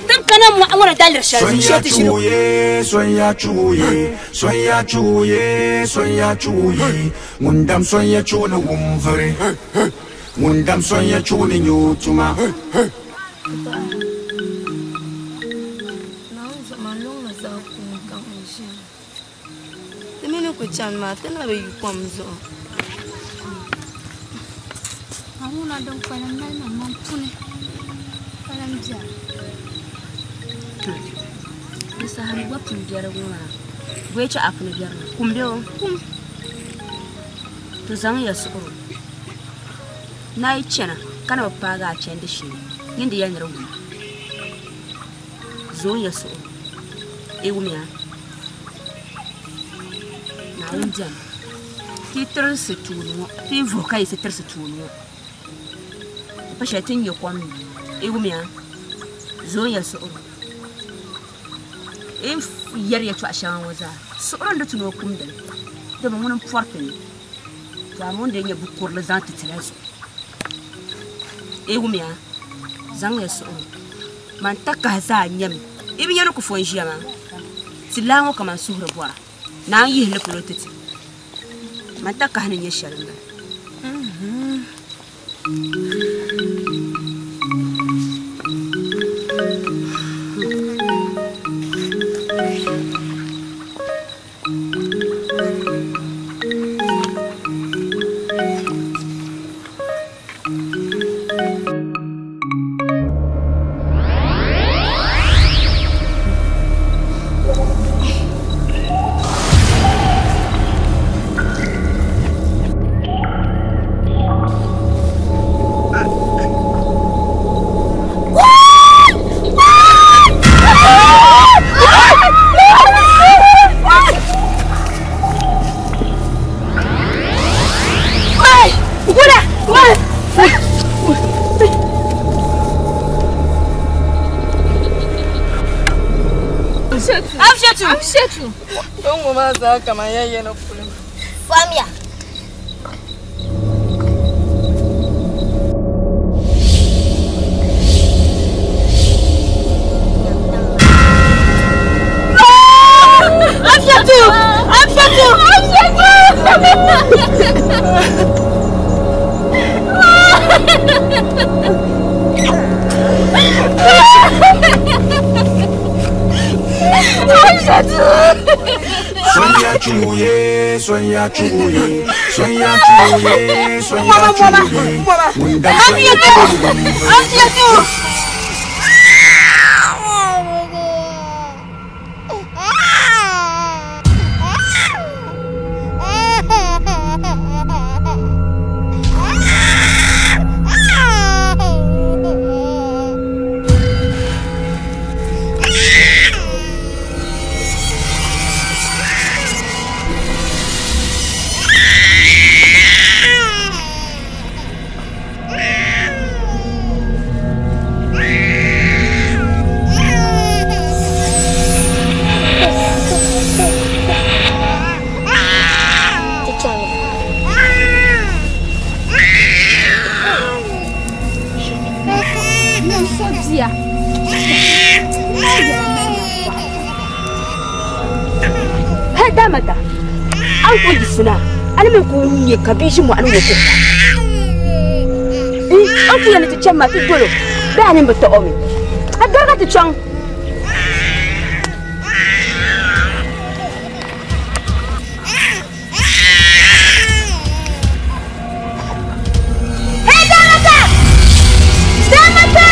S20: Tin kana mɔɣu ŋɔ ni daliri shɛli
S9: Sonya
S20: shee ti ʒini.
S9: chuye, sonya chuye, sonya chuye, sonya chuye. Ŋun dam sonya chuɣu ni wumviri. Ŋun dam sonya chuɣu ni nyutuma.
S19: Ti mini ku chani maa ti na bi yi kom zuɣu.
S13: Haruna din kpalim mali ma man puni kpalim biɛri.
S20: Di saha ni gba pun biɛri ŋɔ maa bɔi chɛ a puni biɛri maa kum bɛ o kum ti zaŋ ya suɣuri na yi chana ka na bi paagi a chandi shee nyin di yɛli ni di wum zoon ya suɣuri i wumiya Naawuni bɛni ti tirisi tuuni ŋɔ ti vuhi ka yiɣisi tirisi tuuni ŋɔ di pa shɛli ti ni nyɛ kom ni i wumiya zoon ya suɣuri in yɛri yɛltɔɣa shɛŋa ŋɔ zaa suɣuri n di ti ni o kumdili dama ŋuni n pɔri ti ni to amaa o ni dee nyɛ bukurili zaŋ ti tila zuɣu i wumiya zaŋ ya suɣuri man takahi zaa nyɛmi i bi nyɛ ni kufo n ʒiya maa ti laa ŋɔ kaman suhuri bɔra naan yihi li polo ti ti man takahi ni nyɛ shɛli n bala.
S19: Amshatu. Don ma za kaman yayye na kullum.
S17: Famiya.
S19: Amshatu! Amshatu! Amshatu!
S9: Sonya chuye, sonya chuye, sonya chuye, sonya chuye. Ŋun dam sonya chuɣu ni wumviri.
S19: Amshatu!
S20: Damata an ko jisina ani min ko nye ka bi ʒi mɔɣuni ŋɔ kuka an ku yɛli ti chani maa ti dolo bee a ni bi taɣi o mi a dariga ti chaŋ. Hey, Damata! Damata!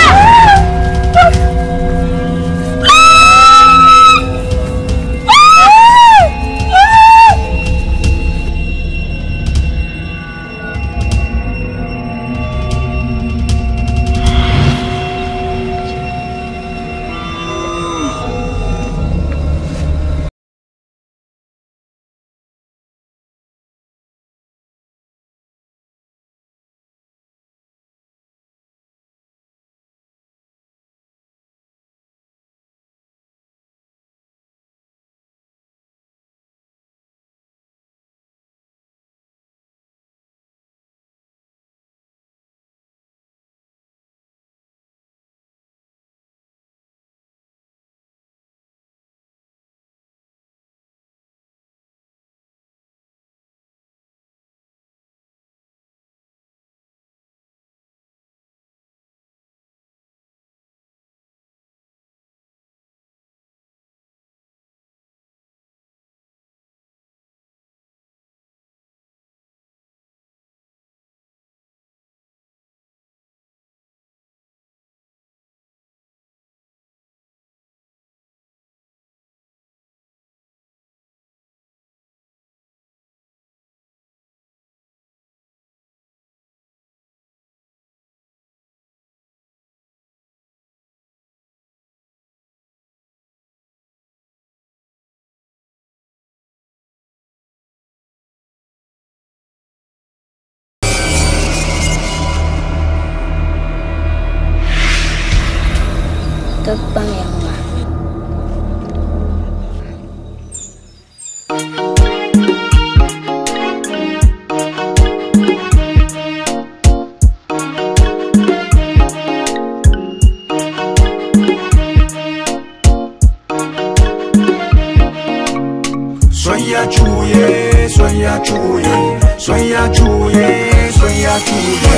S9: Sonya chuye, sonya chuye, sonya chuye, sonya chuye.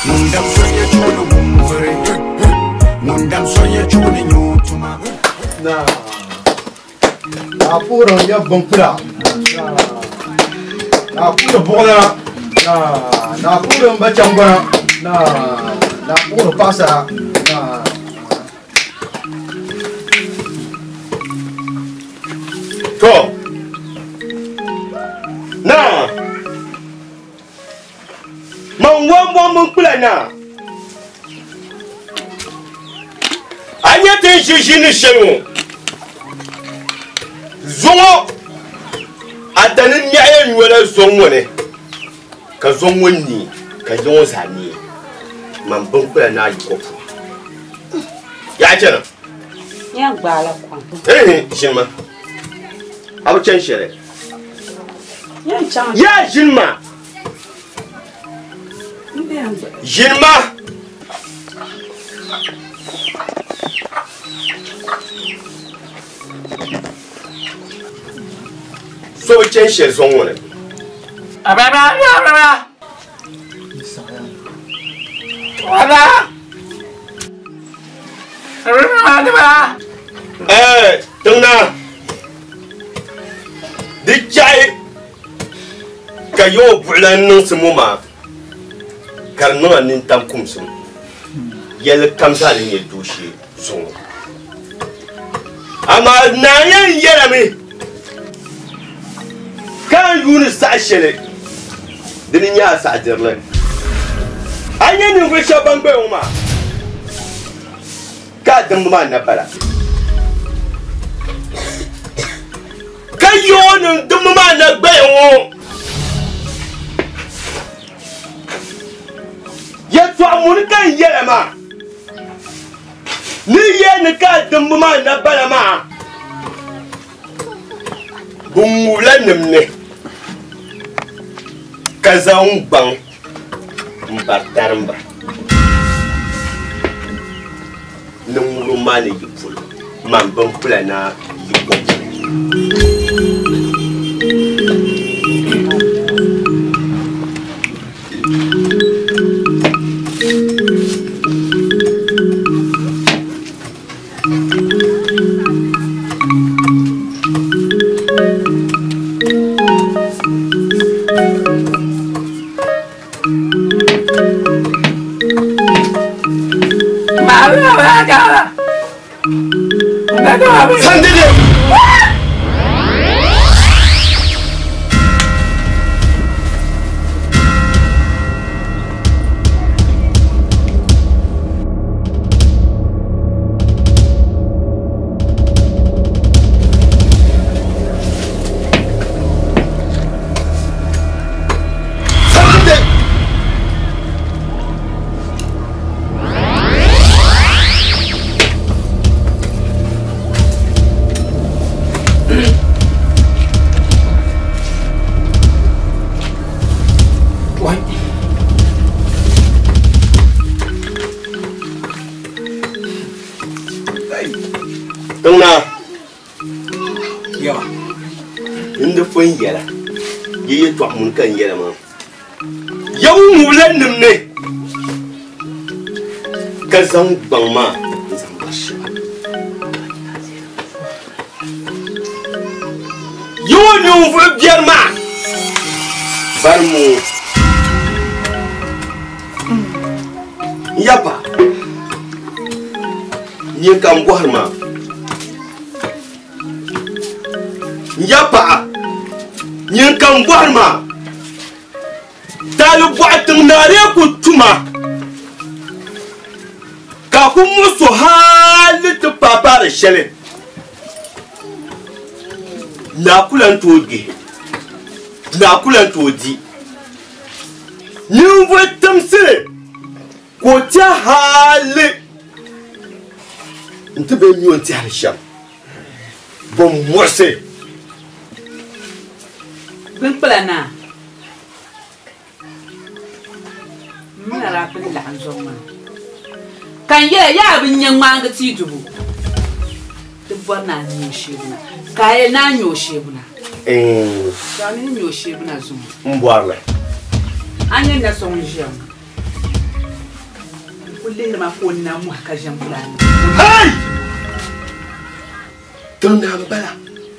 S9: Mundam sonya chulu bumfere, mundam sonya chulu nyutuma.
S7: Na, na puro ya bumpura. Na puro bola. Na, na puro mbachangwa. Na, na puro pasa. Na.
S5: To. Na. Man wan mun kula na. Anya tin shishi ni shelu. Zongo atani miaye nyola zongo ne. Ka zongo ni ka zongo zani. Man bun kula na yi kofu. Ya chana.
S11: Ya gbala kwa.
S5: Eh, shinma. Abu chen shere.
S11: Ya chana.
S5: Ya shinma. Jinma. So chen shere zongo ne.
S8: Ababa ababa. Ababa. Ababa.
S5: Eh, tungna. Di chai ka yo bulan nung simuma. Karno nin tam kumsum. Yel kamsa ni ye doshi zongo. Ama na yen yerami. Kan yuni sa shele. Dini nya sa dirle. Anya ni ngwe shabangbe uma. Ka dumma na bala. Ka yoni dumma na gbe won. Yɛtɔɣa muni ka n yɛla maa ni yɛ ni ka dimbi maa na bala maa bɛ ŋubila nim ni ka zaŋ gbaŋ n bari tarimba ni ŋubili maa ni yi polo man bin kula na yi kɔ Sandalye! Tungna. Yawa. Inda fun yɛla. Yi yɛltɔɣa mun ka n yɛla maa. Yaw ŋubila nim ni ka zaŋ gbaŋ maa n zaŋ bari shɛba. Yaw ninvuɣu biɛri maa bari mu n yaba nyin ka n bɔhiri maa. Ya paɣa nyin ka n bɔhiri maa taali bɔɣu tiŋ naaree ku tuma ka ku muɣuso hali ti paapaari shɛli naa ku lan tooi gbihi naa ku lan tooi di ninvuɣu timsili ka o tiɛ hali n ti bee mi o ni tɛhiri shɛm bɔn muɣusi.
S1: Binkpila naa mina daa pili laɣim zuɣu maa ka n yɛla yaa bi nya ŋmaangi tii dubu ti bɔri naa nyɛ o sheebuna ka a yɛli naa nyɛ o sheebuna. Daa ni nyɛ o sheebuna zuŋɔ.
S5: N bɔrili.
S1: A nyɛ na so ŋun ʒiya ŋɔ. N kuli lihiri ma ka o na mɔhi ka ʒiɛm kuli a ni.
S5: Hey! Tiŋ naa m-bala.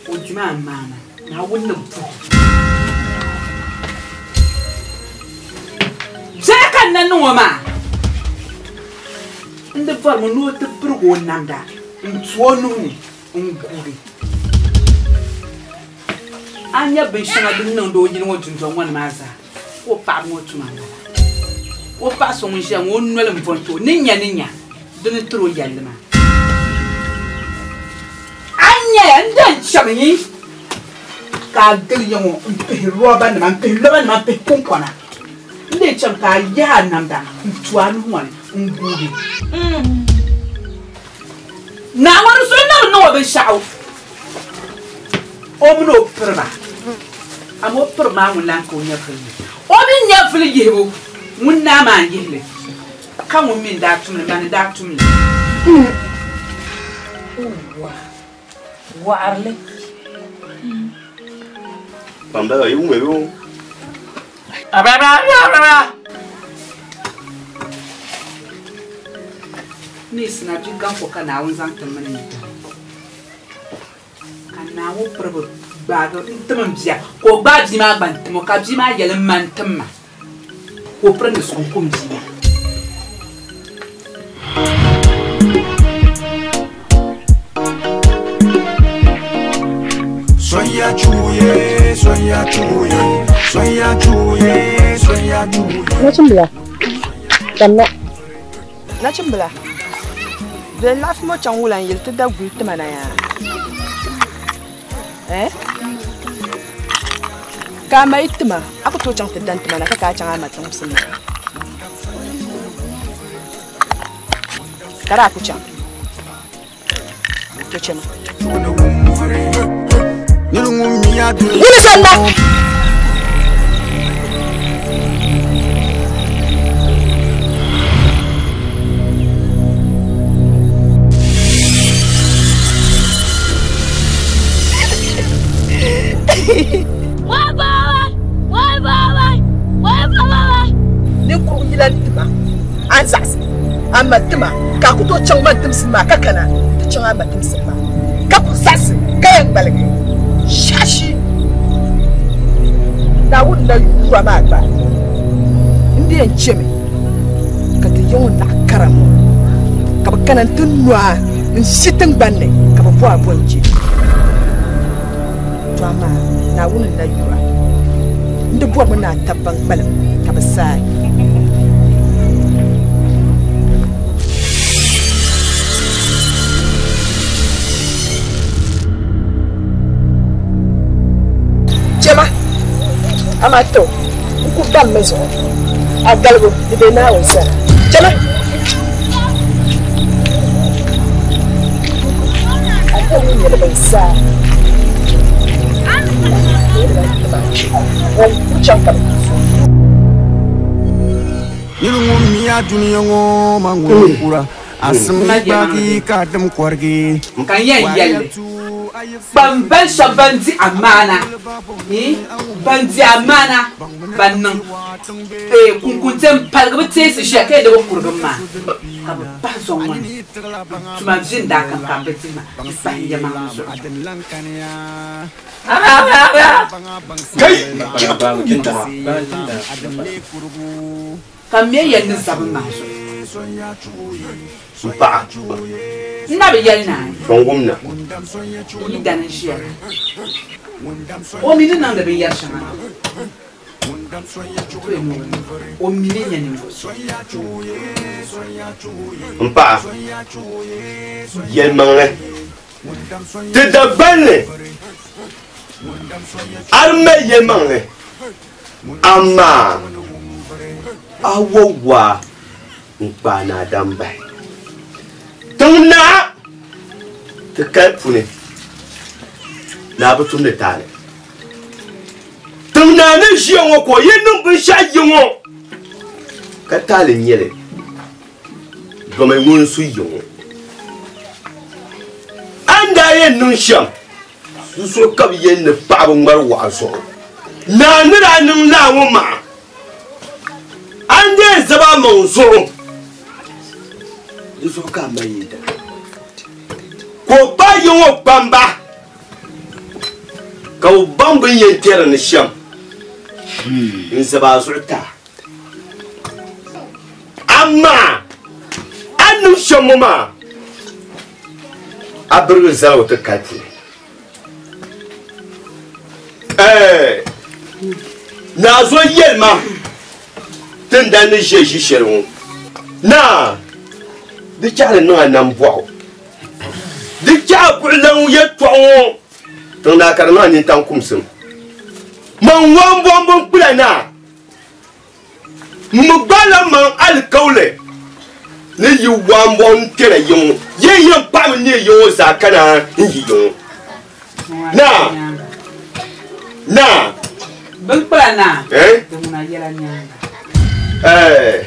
S1: O di maa maana. Naawuni ni buɣi. Biɛla ka n na niŋ o maa. N di bɔrimi ni o ti pirigi o namda n-tu o nuhi ni n-guugi. A nya binshɛŋa din niŋdi o yili ŋɔ dundɔŋ ŋɔ ni maa zaa, ka o paɣiba ŋɔ tuma m-bala. O paɣa so ŋun ʒiya ŋɔ, o noli m-bo n-ti o ni nya ni nya di ni tiri o yɛlli maa. A nyaya n dan chami ka a gili ya ŋɔ m-pihi rɔbanima, m-pihi lobanima, m-pihi kuŋkɔna. N dee chami ka a yahi a namda n-tu a nuhi ŋɔ ni n-guugi. Naa ŋɔ di so n-na bi niŋ o binshɛɣu. O mini o piriba, amaa o piri maa ŋun lan ka o nyɛvili ni. O mi nyɛvili yihibu, ŋun naa maa n-yihi li, ka ŋun mi n-daa tum li, mani n-daa tum li.
S11: Waɣirili.
S5: Kpambaliba yi wumya bee o?
S1: Neesi na bia gaŋ ko ka Naawuni zaŋ ti mini n dini. Ka Naawuni piriba gbaagi n-tim m bia, ka o gbaai bia maa gba n-tim o, ka bia maa yɛli, M ma n-tim ma. Ka o piri ni suŋ kum bia maa.
S9: Sonya chuye, sonya chuye, sonya chuye, sonya chuye.
S19: Nachimbila, kamna.
S2: Nachimbila, di laɣafu ŋɔ chaŋ wula n-yili ti da guli tima na yaa? Eh? Ka a ma yi tima, a ku tooi chaŋ ti dan tima na ka ka a chaŋ a ma tiŋsim maa. Ka daa ku chaŋ. To chema. Wuli sanda! Ninkurugu yila tima a ni zaɣisi a ma tima ka a ku tooi chaŋ man timsim maa ka kana ti chaŋ a ma timsim maa ka ku zaɣisi ka yɛn ŋmaligi shashi Naawuni na yura maa gba n di yɛn chemi ka ti yiŋ o naɣ kara ŋɔ ka bɛ kana nti no a n-ʒi tiŋgbani ni ka bɛ bo a bo n-je. To amaa Naawuni n-na yura n di bɔrimi ni a tab ban kpalim ka bɛ saai. Chema, amaa to n ku baŋmi zuɣu a galibu di be Naawuni sani. Chema. A to ŋun nyɛli bin saa. Ŋun ku chaŋ ka bɛ ti so.
S9: Nir ŋun mi a dunia ŋɔ ma ŋun kura, a simdi gbaagi ka a dim kɔrigi.
S1: Ka n yɛn yɛli kpambal shɛb ban di amaana, ban di amaana ban niŋ kunkunti m-paligi bɛ teesi ʒiya ka yɛn di bɛ kurigim maa, ka bɛ pahi zɔŋ ŋɔ ni tuma vi n-daa kam ka bɛ dihi ma m-pahi n yɛmaŋli zuɣu. Ka m mi yɛli ni zabim maa zuɣu.
S5: M paɣa.
S1: N na bi yɛli naai.
S5: Sɔŋgum na.
S1: N yi dani n-ʒiya la. O mi ni niŋdi binyɛr shɛŋa na. To yɛn o mi ni nyɛ ninvuɣ so.
S5: M paɣa, yɛlimaŋli, ti Dagbanli a di mali yɛlimaŋli, amaa a wa waa n-kpaai ni a dam bahi. Tiŋ naa ti kali puni ni a bi tumdi taali. Tiŋ naa ni ʒiya ŋɔ ka o yi niŋ binshɛɣu yi ŋɔ ka taali n-nyɛ li, domi ŋun su yi ŋɔ. A ni daa yɛn niŋ shɛm Di zuɣu ka bɛ yɛli ni paɣaba ŋmari waɣa zuɣu. Naa ni daa niŋ laa ŋɔ maa, a ni dee zab a maŋ zuɣu. Di zuɣu ka a mali yintana. Ka o paai yi ŋɔ kpamba, ka bɛ baŋ bɛ ni yɛn tɛri ni shɛm n-zab a zuɣu ti a. Amaa a ni niŋ shɛm ŋɔ maa, a birigi zaligu ti ka ti. Ɛɛ, Naa zo yɛli ma tindani ni ʒe ʒi shɛli ŋɔ, Naa, di chaɣili niŋ a nambɔɣu, di chaɣi buɣilan yɛtɔɣa ŋɔ tiŋ naa ka di niŋ a nintaŋ kumsim. Man wambɔŋ binkpula naa. M mi gbaala maŋ alikauli ni yi waambɔŋ n-kpɛra ya ŋɔ, yi yɛn paɣimi neei ya ŋɔ zaa ka naan n-yi ya ŋɔ. Naa! Naa!
S1: Binkpula naa,
S5: Eh?
S1: di ŋuna yɛla nyaaŋa.
S5: Eh,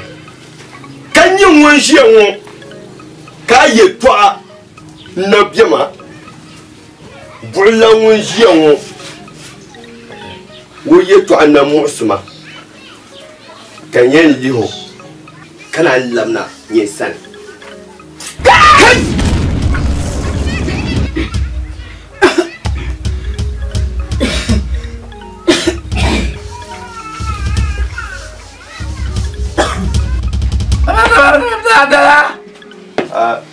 S5: ka nyɛ ŋun ʒiya ŋɔ ka a yɛtɔɣa na bɛma buɣilan ŋun ʒiya ŋɔ o yɛtɔɣa na muɣisi ma. Ka n yɛn lihi o ka naan labina nyɛ sani.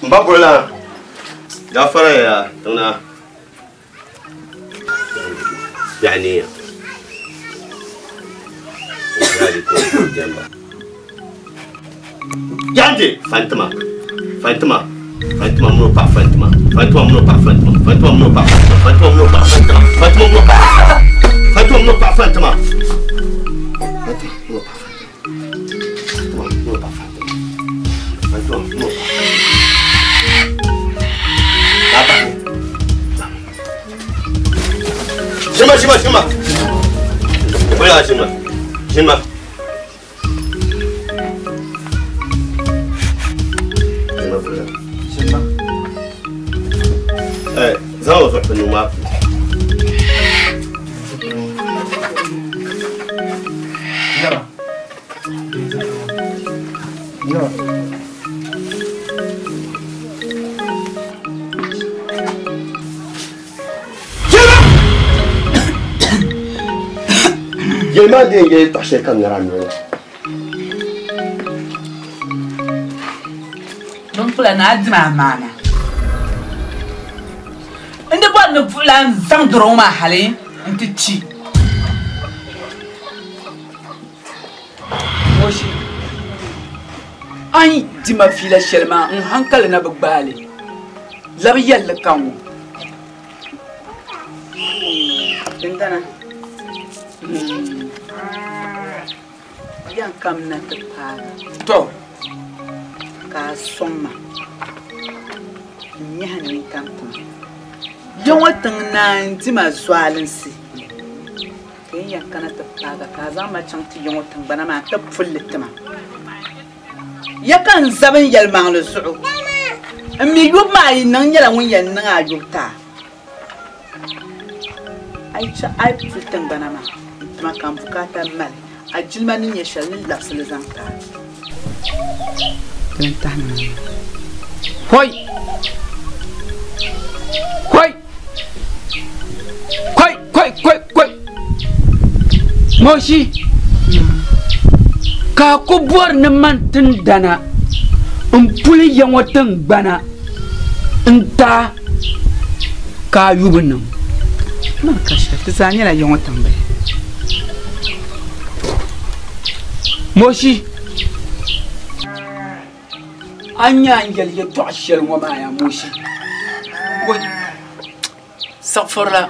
S5: N ba buɣilan, gaafara ya tiŋ naa. Yani Yandi Fantima Fantima Fantima muno pa Fantima Fantima muno pa Fantima Fantima muno pa Fantima Fatima muno pa Fatima Fatima muno pa Fatima muno pa Fatima Fatima muno pa Fatima muno pa Fatima Fatima muno pa Baba Shima shima shima Bula shima shima Shima bula
S7: Shima
S5: Eh zaŋ o zuɣu pini maa
S7: Yaba. Yaba.
S5: Yɛli maa din yɛli tɔɣ shɛli kam nyɛla a noli.
S1: Binkpula ni a dim a maana. N di bɔri ni buɣila n zaŋ dɔro ŋɔ maa hali nti chi.
S3: Moshi, a ni di ma fiila shɛli maa n hankali na bi gbaai li. Labi yɛlli ka ŋɔ.
S1: Dindana, yɛn kamina ti paagi.
S3: Tɔ!
S1: Ka a sɔŋ ma n-nyahi nintam tima. Ya ŋɔ tiŋ naa n-di ma zualinsi. Ka yi yɛn kana ti paagi ka a zaŋ ma chaŋ ti ya ŋɔ tiŋgbana maa nti puli li ti ma. Ya ka n zabi n yɛlimaŋli zuɣu. M mi yubu maa yi niŋ nyɛla ŋun yɛn niŋ a yubu ti a. A yi chaŋ a yi puli tiŋgbana maa n-ti ma ka m bukaata mali a jilima ni nyɛ shɛli ni labisi li zaŋ ti a. Dini n-tahi na maa.
S3: Hoi! Hoi! Koi! Koi! Koi! Koi! Moshi! Ka a ku bɔri ni man tindana m-puli ya ŋɔ tiŋgbana n-ti a ka a yu bi niŋ.
S1: Man ka shɛli, ti zaa nyɛla ya ŋɔ tiŋbihi.
S3: Moshi! A nya a ni yɛli yɛtɔɣ shɛli ŋɔ maa yaa Moshi? Woi! Saɣifirila,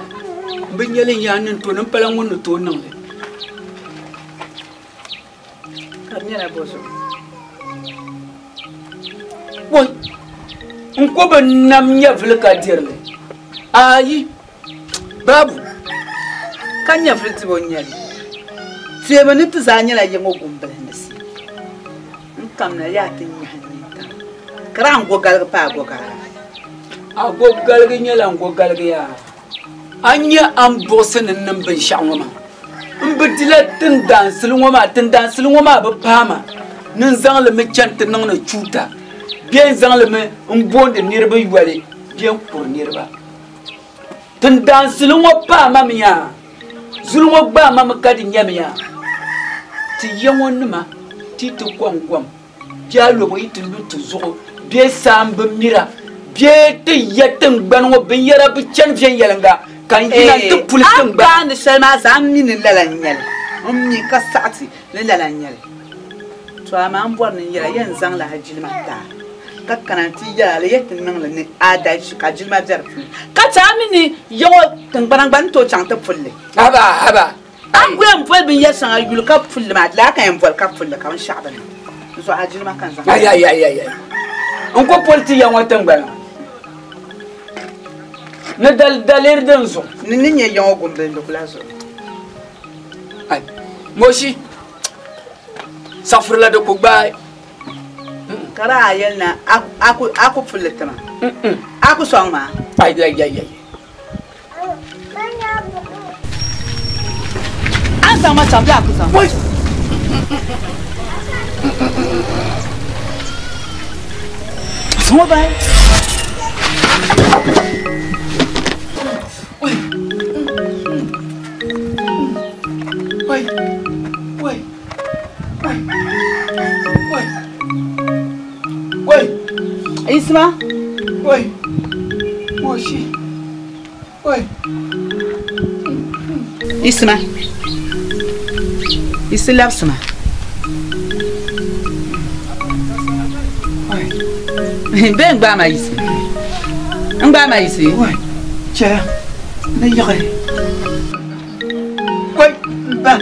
S3: m bi nya li n-yaa ni n to ni m pala ŋun ni tooi niŋ li.
S1: Ka di nyɛla bɔ zuɣu?
S3: Woi! N ko bi nam nyɛvili ka diri li. Aai!
S1: Babu! Ka nyɛvili dibu n-nyɛ li. Teemi ni ti zaa nyɛla ya ŋɔ gumbilindisi. N kamina yaa ti nyahi n nintam. Ka daa n go galigi paai a go galiga.
S3: A go galigi nyɛla n go galigi yaa. A nya a ni buɣisi ni niŋ binshɛɣu ŋɔ maa. M bi dila tindaansili ŋɔ maa, tindaansili ŋɔ maa bi paai ma ni n zaŋ li mi chani ti niŋdi chuuta bee n zaŋ li mi m-boondi niriba yoli bee n-kuri niriba. Tindaansili ŋɔ paai ma mi yaa, zuli ŋɔ gbaai ma mi ka di nyami yaa. Ti ya ŋɔ nima ti ti kɔŋ kom. Bee alobo yi ti lu ti zuɣu bee saa m-bi mira bee ti ya tiŋgbani ŋɔ binyɛra bi chani viɛnyɛliŋga ka n yina nti puli tiŋgbani.
S1: A ni baandi shɛli maa zaa m mi ni lala n-nyɛ li. M mi ka saɣi ti ni lala n-nyɛ li. Tɔ amaa m bɔri ni n yɛl a, yɛn zaŋla a jilima ti a, ka kana nti yɛl a li yɛ ti niŋ li ni aadalichi ka jilima be di puuni, ka chɛ a mi ni ya ŋɔ tiŋgbana gba ni tooi chaŋ ti puli li.
S3: Haba! Haba!
S1: A ni ku yɛn boli binyɛr shɛŋa yuli ka puli li maa, di laa ka yɛn boli ka puli li ka binshɛɣu bi niŋ. N zuɣu a jilima ka n zaŋ.
S3: Ayi, ayi, ayi, ayi. N ku puli ti ya ŋɔ tiŋgbana ni daliri din zuɣu.
S1: Ni ni nyɛ ya ŋɔ gumbildigu la zuɣu.
S3: Ayi, Moshi, saɣifirila di ku gbaai.
S1: Ka daa yɛli na a ku puli li ti ma? A ku sɔŋ ma?
S3: Ayi, ayi, ayi, ayi.
S1: A ni zaŋ ma chaŋ bee a ku zaŋ ma chaŋ? Zaŋ o bahi.
S3: Wai, wai, wai, wai, wai.
S1: Isma.
S3: Wai, Moshi, wai.
S1: Isma. Isi labisima. Bee n gbaai ma yisi? N gbaai ma yisi?
S3: Wai, chɛya, ni yiɣi. Wai, m ba.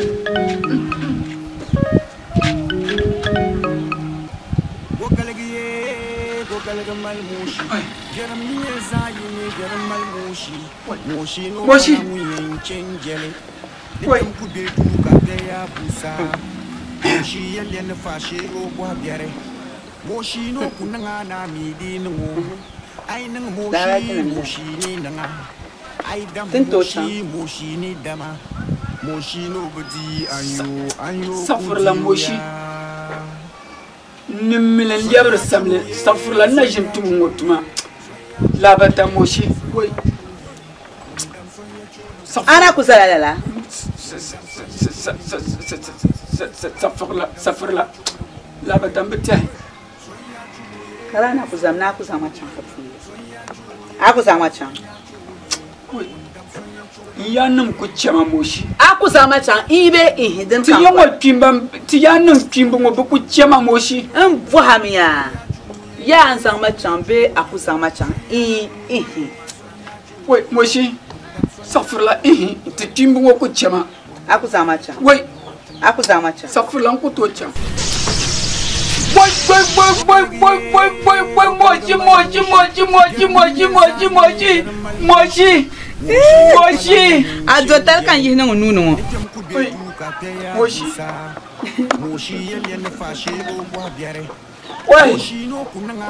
S3: Moshi. Wai.
S1: Ti ni tooi chaŋ.
S3: Saɣifirila Moshi ni mili n-lɛbiri samli saɣifirila n na ʒini tum ŋɔ tuma laabata Moshi woi.
S1: A na ku zala lala?
S3: Saɣifirila laabata m bi tɛhi.
S1: Ka daa na ku zami ni a ku zaŋ ma chaŋ ka puuni. A ku zaŋ ma chaŋ.
S3: N yaannim ku chɛ ma Moshi.
S1: A ku zaŋ ma chaŋ n be ihi din
S3: Ti
S1: ka n
S3: ya ŋɔ
S1: bɔri.
S3: kpiimba, ti yaannim kpiimba ŋɔ bɛ ku chɛ ma Moshi.
S1: N bɔhimiya, yaa n zaŋ ma chaŋ bee a ku zaŋ ma chaŋ n ihi?
S3: Wai Moshi, saɣifirila ihi, ti kpiimba ŋɔ ku chɛ ma.
S1: A ku zaŋ ma chaŋ.
S3: Wai.
S1: A ku zaŋ ma chaŋ.
S3: Saɣifirila n ku tooi chaŋ. Wai, wai, wai, wai, wai, wai, wai, wai, Moshi, Moshi, Moshi, Moshi, Moshi, Moshi, Moshi, Moshi, Moshi.
S1: A do tali ka n yihi niŋ n nuu ni ŋɔ.
S3: Wai, Moshi. Wai.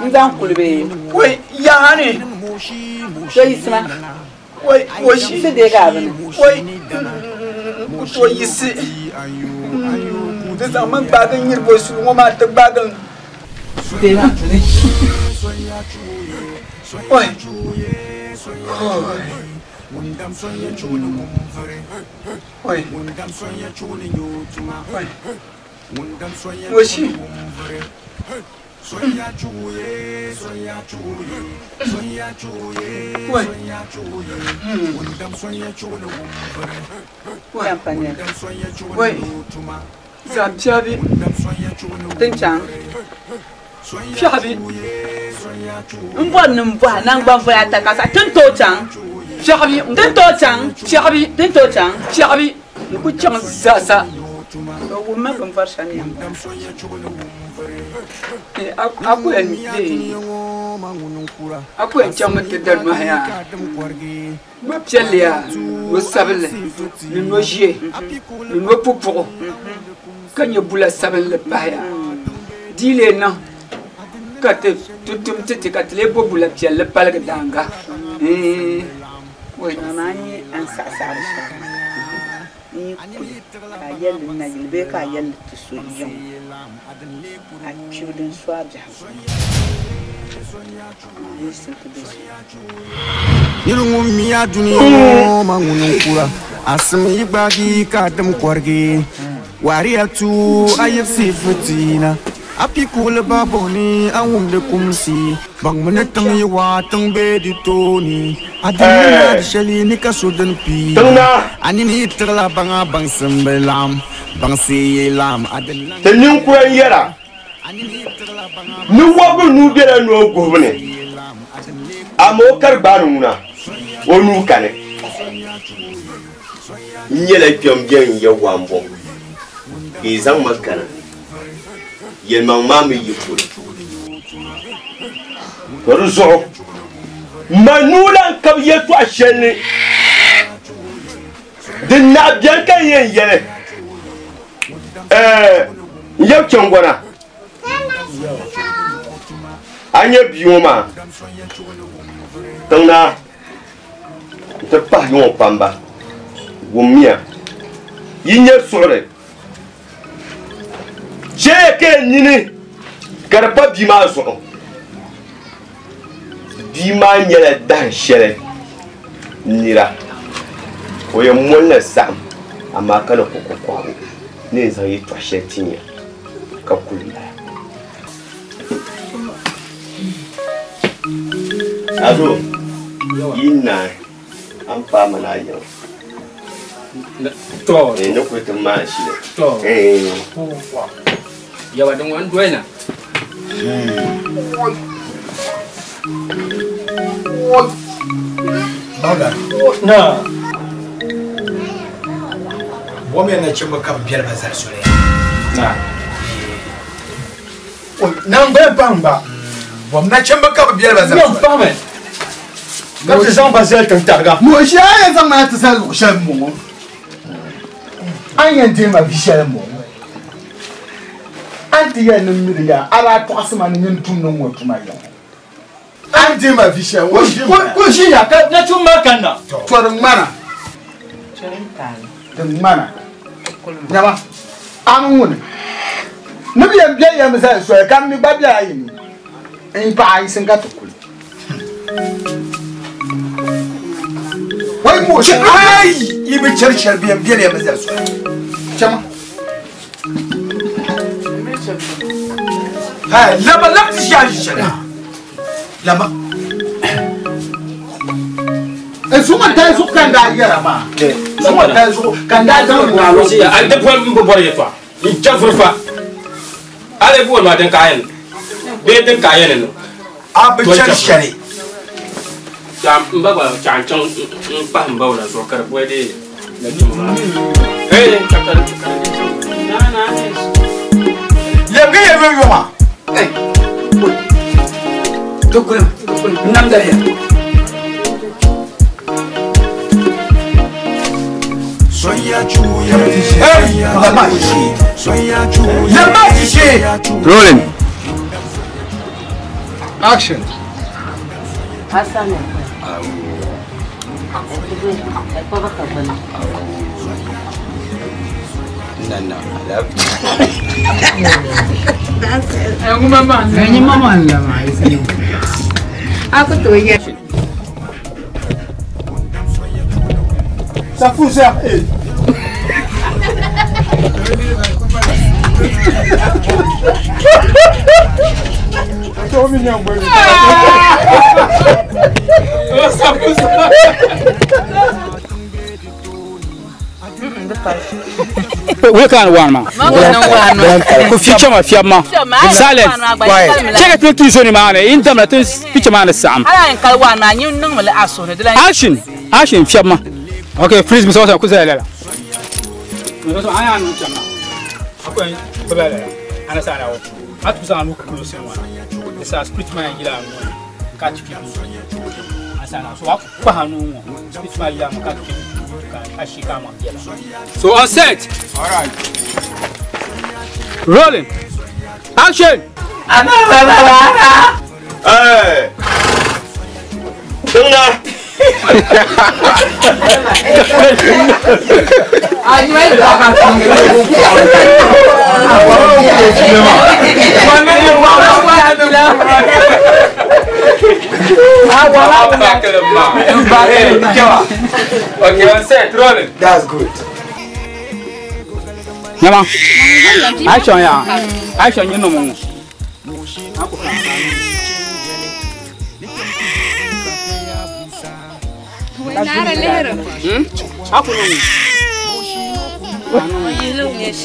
S1: N zaŋ kuli bee?
S3: Wai, yaha ni.
S1: So yiɣisima.
S3: Wai, Moshi.
S1: Si deegi a bini.
S3: Wai, n ku tooi yiɣisi. Di zaŋmi gbaagi n nyiri bosuli ŋɔ maa ti gbaagi n.
S1: Deemi a bini.
S3: Wai. Wai. Wai. Moshi. Wai. Wai. Zaham piɛbi.
S1: Tin chaŋ.
S3: Piɛbi.
S1: N bɔri ni n bɔhi naŋgban voya ata ka saɣi tin tooi chaŋ.
S3: Piɛbi.
S1: Tin tooi chaŋ.
S3: Piɛbi.
S1: Tin tooi chaŋ.
S3: Piɛbi. N ku chaŋ zaasa.
S1: O wuhi ma bini bɔri shɛm yɛm.
S3: A ku yɛn chaŋmi ti da nɔhi yaa, nɔ piɛlli yaa, nɔ sabinli ni nɔ ʒiɛ ni nɔ pupuɣu ka nyɛ bula sabinli pahi yaa. Di yi lee niŋ ka ti tum ti ti ka ti lee bo bula piɛlli paligi daaŋa.
S1: Mama ni an saɣasaɣari shɛli n yi kuli ka a yɛlli nayili bee ka a yɛlli ti so yiŋ a kpibu din so a biɛhigu yiɣisi ti be so.
S9: Niri ŋun mi a dunia ŋɔ ma ŋuni n-kura asim yi gbaagi ka dim kɔrigi wariya tu a yibisi fitiina a pi kuɣili babu ni a wumdi kumsi baŋmi ni tiŋ yi waa tiŋ be di tooni a dimni na di shɛli ni ka so dini piina a nini yi tiɣila baŋa baŋsim bi laɣim baŋsi yi laɣim a din lan
S5: Ti ninkura n-yɛra ni wɔbigu nuu bela noo guhibu ni, amaa o kari gbaani ŋuna, o nuu kani. N nyɛla kpɛm bɛn ya waambɔŋ, ka yi zaŋ ma kana. Yɛlimaŋ maa mi yi polo. To di zuɣu, ma nuu lan kabi yɛtɔɣ shɛli ni din naɣ beni ka n yɛn yɛli, Ɛɛ, n yab chaŋgɔna, a nya bia ŋɔ maa tiŋ naa nti pahi yiŋɔ kpamba, wummiya, yi nya suɣuri Chɛ ka yi nini ka di pa bia maa zuɣu. Bia maa nyɛla dahin shɛli nira. O yɛn molila saɣim, amaa ka ni ku kɔkɔhigu ni yɛn zaŋ yɛtɔɣ shɛli tin ya ka kuli m-bala. Azo, yi naai a ni paai ma ni a yiŋa.
S14: To.
S5: Eh, ni kuli ti maan shili.
S14: To.
S5: Eh.
S14: Yawa din ŋɔ n doli na.
S8: Bawda.
S7: Na.
S8: Bɔmiya nachimba ka bɛ biɛli ba zali soli.
S14: Na.
S7: Naŋgbali paŋ ba.
S8: Bɔm nachimba ka bɛ biɛli ba zali soli.
S7: Paŋmi. Ka ti zaŋ ba zali tiŋ tariga.
S16: Mo shɛli a yɛn zaŋ ma ti zali luɣ shɛli m-bɔŋɔ. A ni yɛn deei ma vi shɛli m-bɔŋɔ. A ni ti yɛli ni m miri ya, a daa tɔɣisi ma ni nyini tum ni ŋ-ŋɔ tuma yaŋɔ. A ni deei ma vi shɛli, o ʒi m-bala.
S7: Ku ʒiya ka nachimba maa kanna.
S16: Tɔ di ŋmana. Di ŋmana. Nyama, a mi ŋuni ni bɛ yɛn be yɛm zali soli ka m mi gba be a yi ni n paɣa yiɣisi ka ti kuli.
S8: Wai mo shi ai yi bi chɛri shɛli bɛ yɛn bela yɛm zali soli.
S16: Chama.
S8: Hai laba lab ti ʒi a ʒi shɛli laba.
S16: Zuŋɔ dali zuɣu ka n daa yɛra maa. Zuŋɔ dali zuɣu ka n daa zaŋ naalo.
S14: A di pɔli m bi bɔri yɛtɔɣa n chɛ furifa a lee bɔri maa din ka a yɛn bee din ka a yɛn ni niŋ.
S8: A bi chɛri shɛli.
S14: M ba gba chaɣ n chaŋ n kpahi m ba la zuɣu ka di bɔi dee nachimba maa. Ee ka ka di chaŋ.
S8: Lɛbigi ya yomyoma. Tukuli namda ya.
S4: Rolling.
S7: Action.
S11: Hassan.
S7: Ça fout ça.
S10: We kan wan ma. Ko future ma fiab ma. Silent. Check it to zone ma ne. In damla to picture ma ne sam.
S1: Ala en kal wan ma nyin nang mala aso ne dilan.
S10: Action. Action fiab ma. Okay, freeze me so so ku zela la. So aya nu chama. Akwai baba la. Ana sa na wo. Atu sa nu close one. It's a split ma yila nu. Ka chi fiab. Asa na so akwa ha nu wo. Split ma yila mu ka chi. So on set.
S8: All right.
S10: Rolling. Action.
S5: Hey. Tungna.
S14: Okay, on set, rolling.
S12: That's good.
S8: Nyama. Action ya. Action you no mo. Ako no.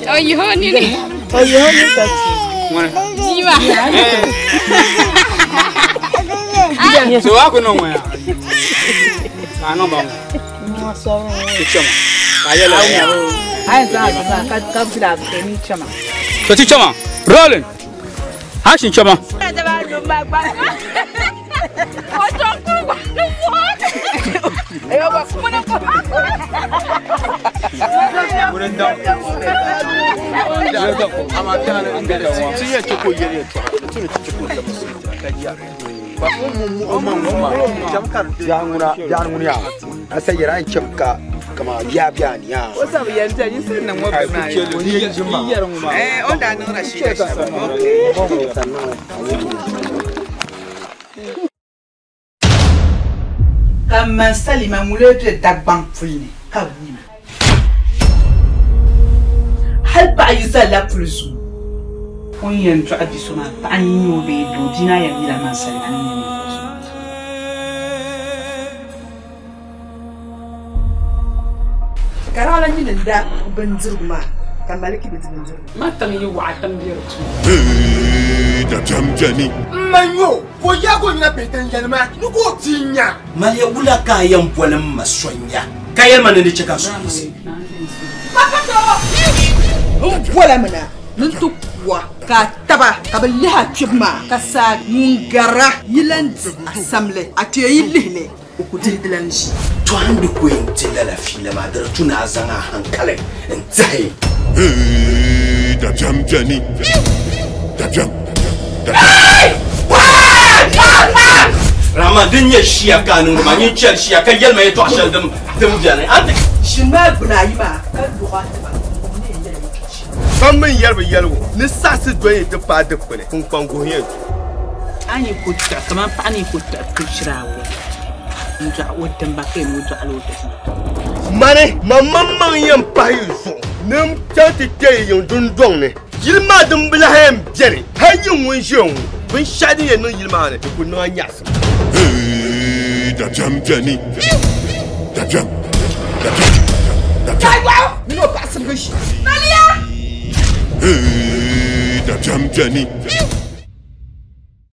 S13: Oh, you honey.
S1: Oh, you honey.
S13: Jiwa.
S8: So ako no mo ya. Ano ba mo? Chama. Ayela.
S1: Ai za ka ka ka ni chama.
S8: So ti chama. Rolling. Action chama.
S1: Kaman salima ŋule be Dagbaŋ puli ni ka wuna. Hali paɣa yi zalila puli zuɣu o ni yɛn dɔɣi bi so maa paɣa n-nyɛ o bee doo bia maa yɛn yila man salima ni nyɛ ninvuɣ so.
S2: Ka di nyini n-da bindirigu maa ka Maliki bi di bindirigu.
S3: Ma tiŋ yi waɣa tiŋ be di tuuni.
S4: Dabiɛm beni.
S5: N ma nyo ka o yaagi o nina bihi tin yɛli ma ni ka o ti nya.
S6: Maliya wula ka a yɛn boli m ma sonya ka yɛli ma ni di chɛ ka n suhu yiɣisi.
S2: N bola mina ni n ti kuwa ka a taba ka bi lihi a kpibu maa ka saa ŋun gara yi lan di a samli a teei yi lihili o ku dihi di lan ʒi.
S6: To a ni di ko yɛn ti lala fiila maa di di tu ni a zaŋ a hankali n-dihi.
S4: Dabiɛm beni. Dabiɛm.
S6: Rama din nyɛ shia ka a niŋdi maa nyin chɛli shia ka yɛli ma yɛltɔɣa shɛli din beni.
S2: Shin maa gbuni ayi maa ka luɣa tiba.
S5: Ban min yɛri bi yɛligu ni saɣasi dɔyi ti paai dikpuni kunkpanguhi yɛn tu.
S1: A ni ku tiɣi kaman paɣa ni ku tiɣi pichira awɔi n-dɔɣi o dimba ka yɛn o dɔɣila o bihi.
S5: Mani mammaŋmaŋ yɛn pahi yi zuɣu ni n chaŋ ti kpe yi yiŋ dundɔŋ ni. Yili maa din bi lahi yɛn beni hali yiŋ ŋun ʒiya ŋɔ binshɛɣu din yɛn niŋ yili maa ni di ku niŋ a nyaɣisim.
S4: Dabiɛm beni. Dabiɛm. Dabiɛm. Dabiɛm.
S2: Mini o paɣa sibigi ʒi.
S13: Maliya!
S4: Dabiɛm beni.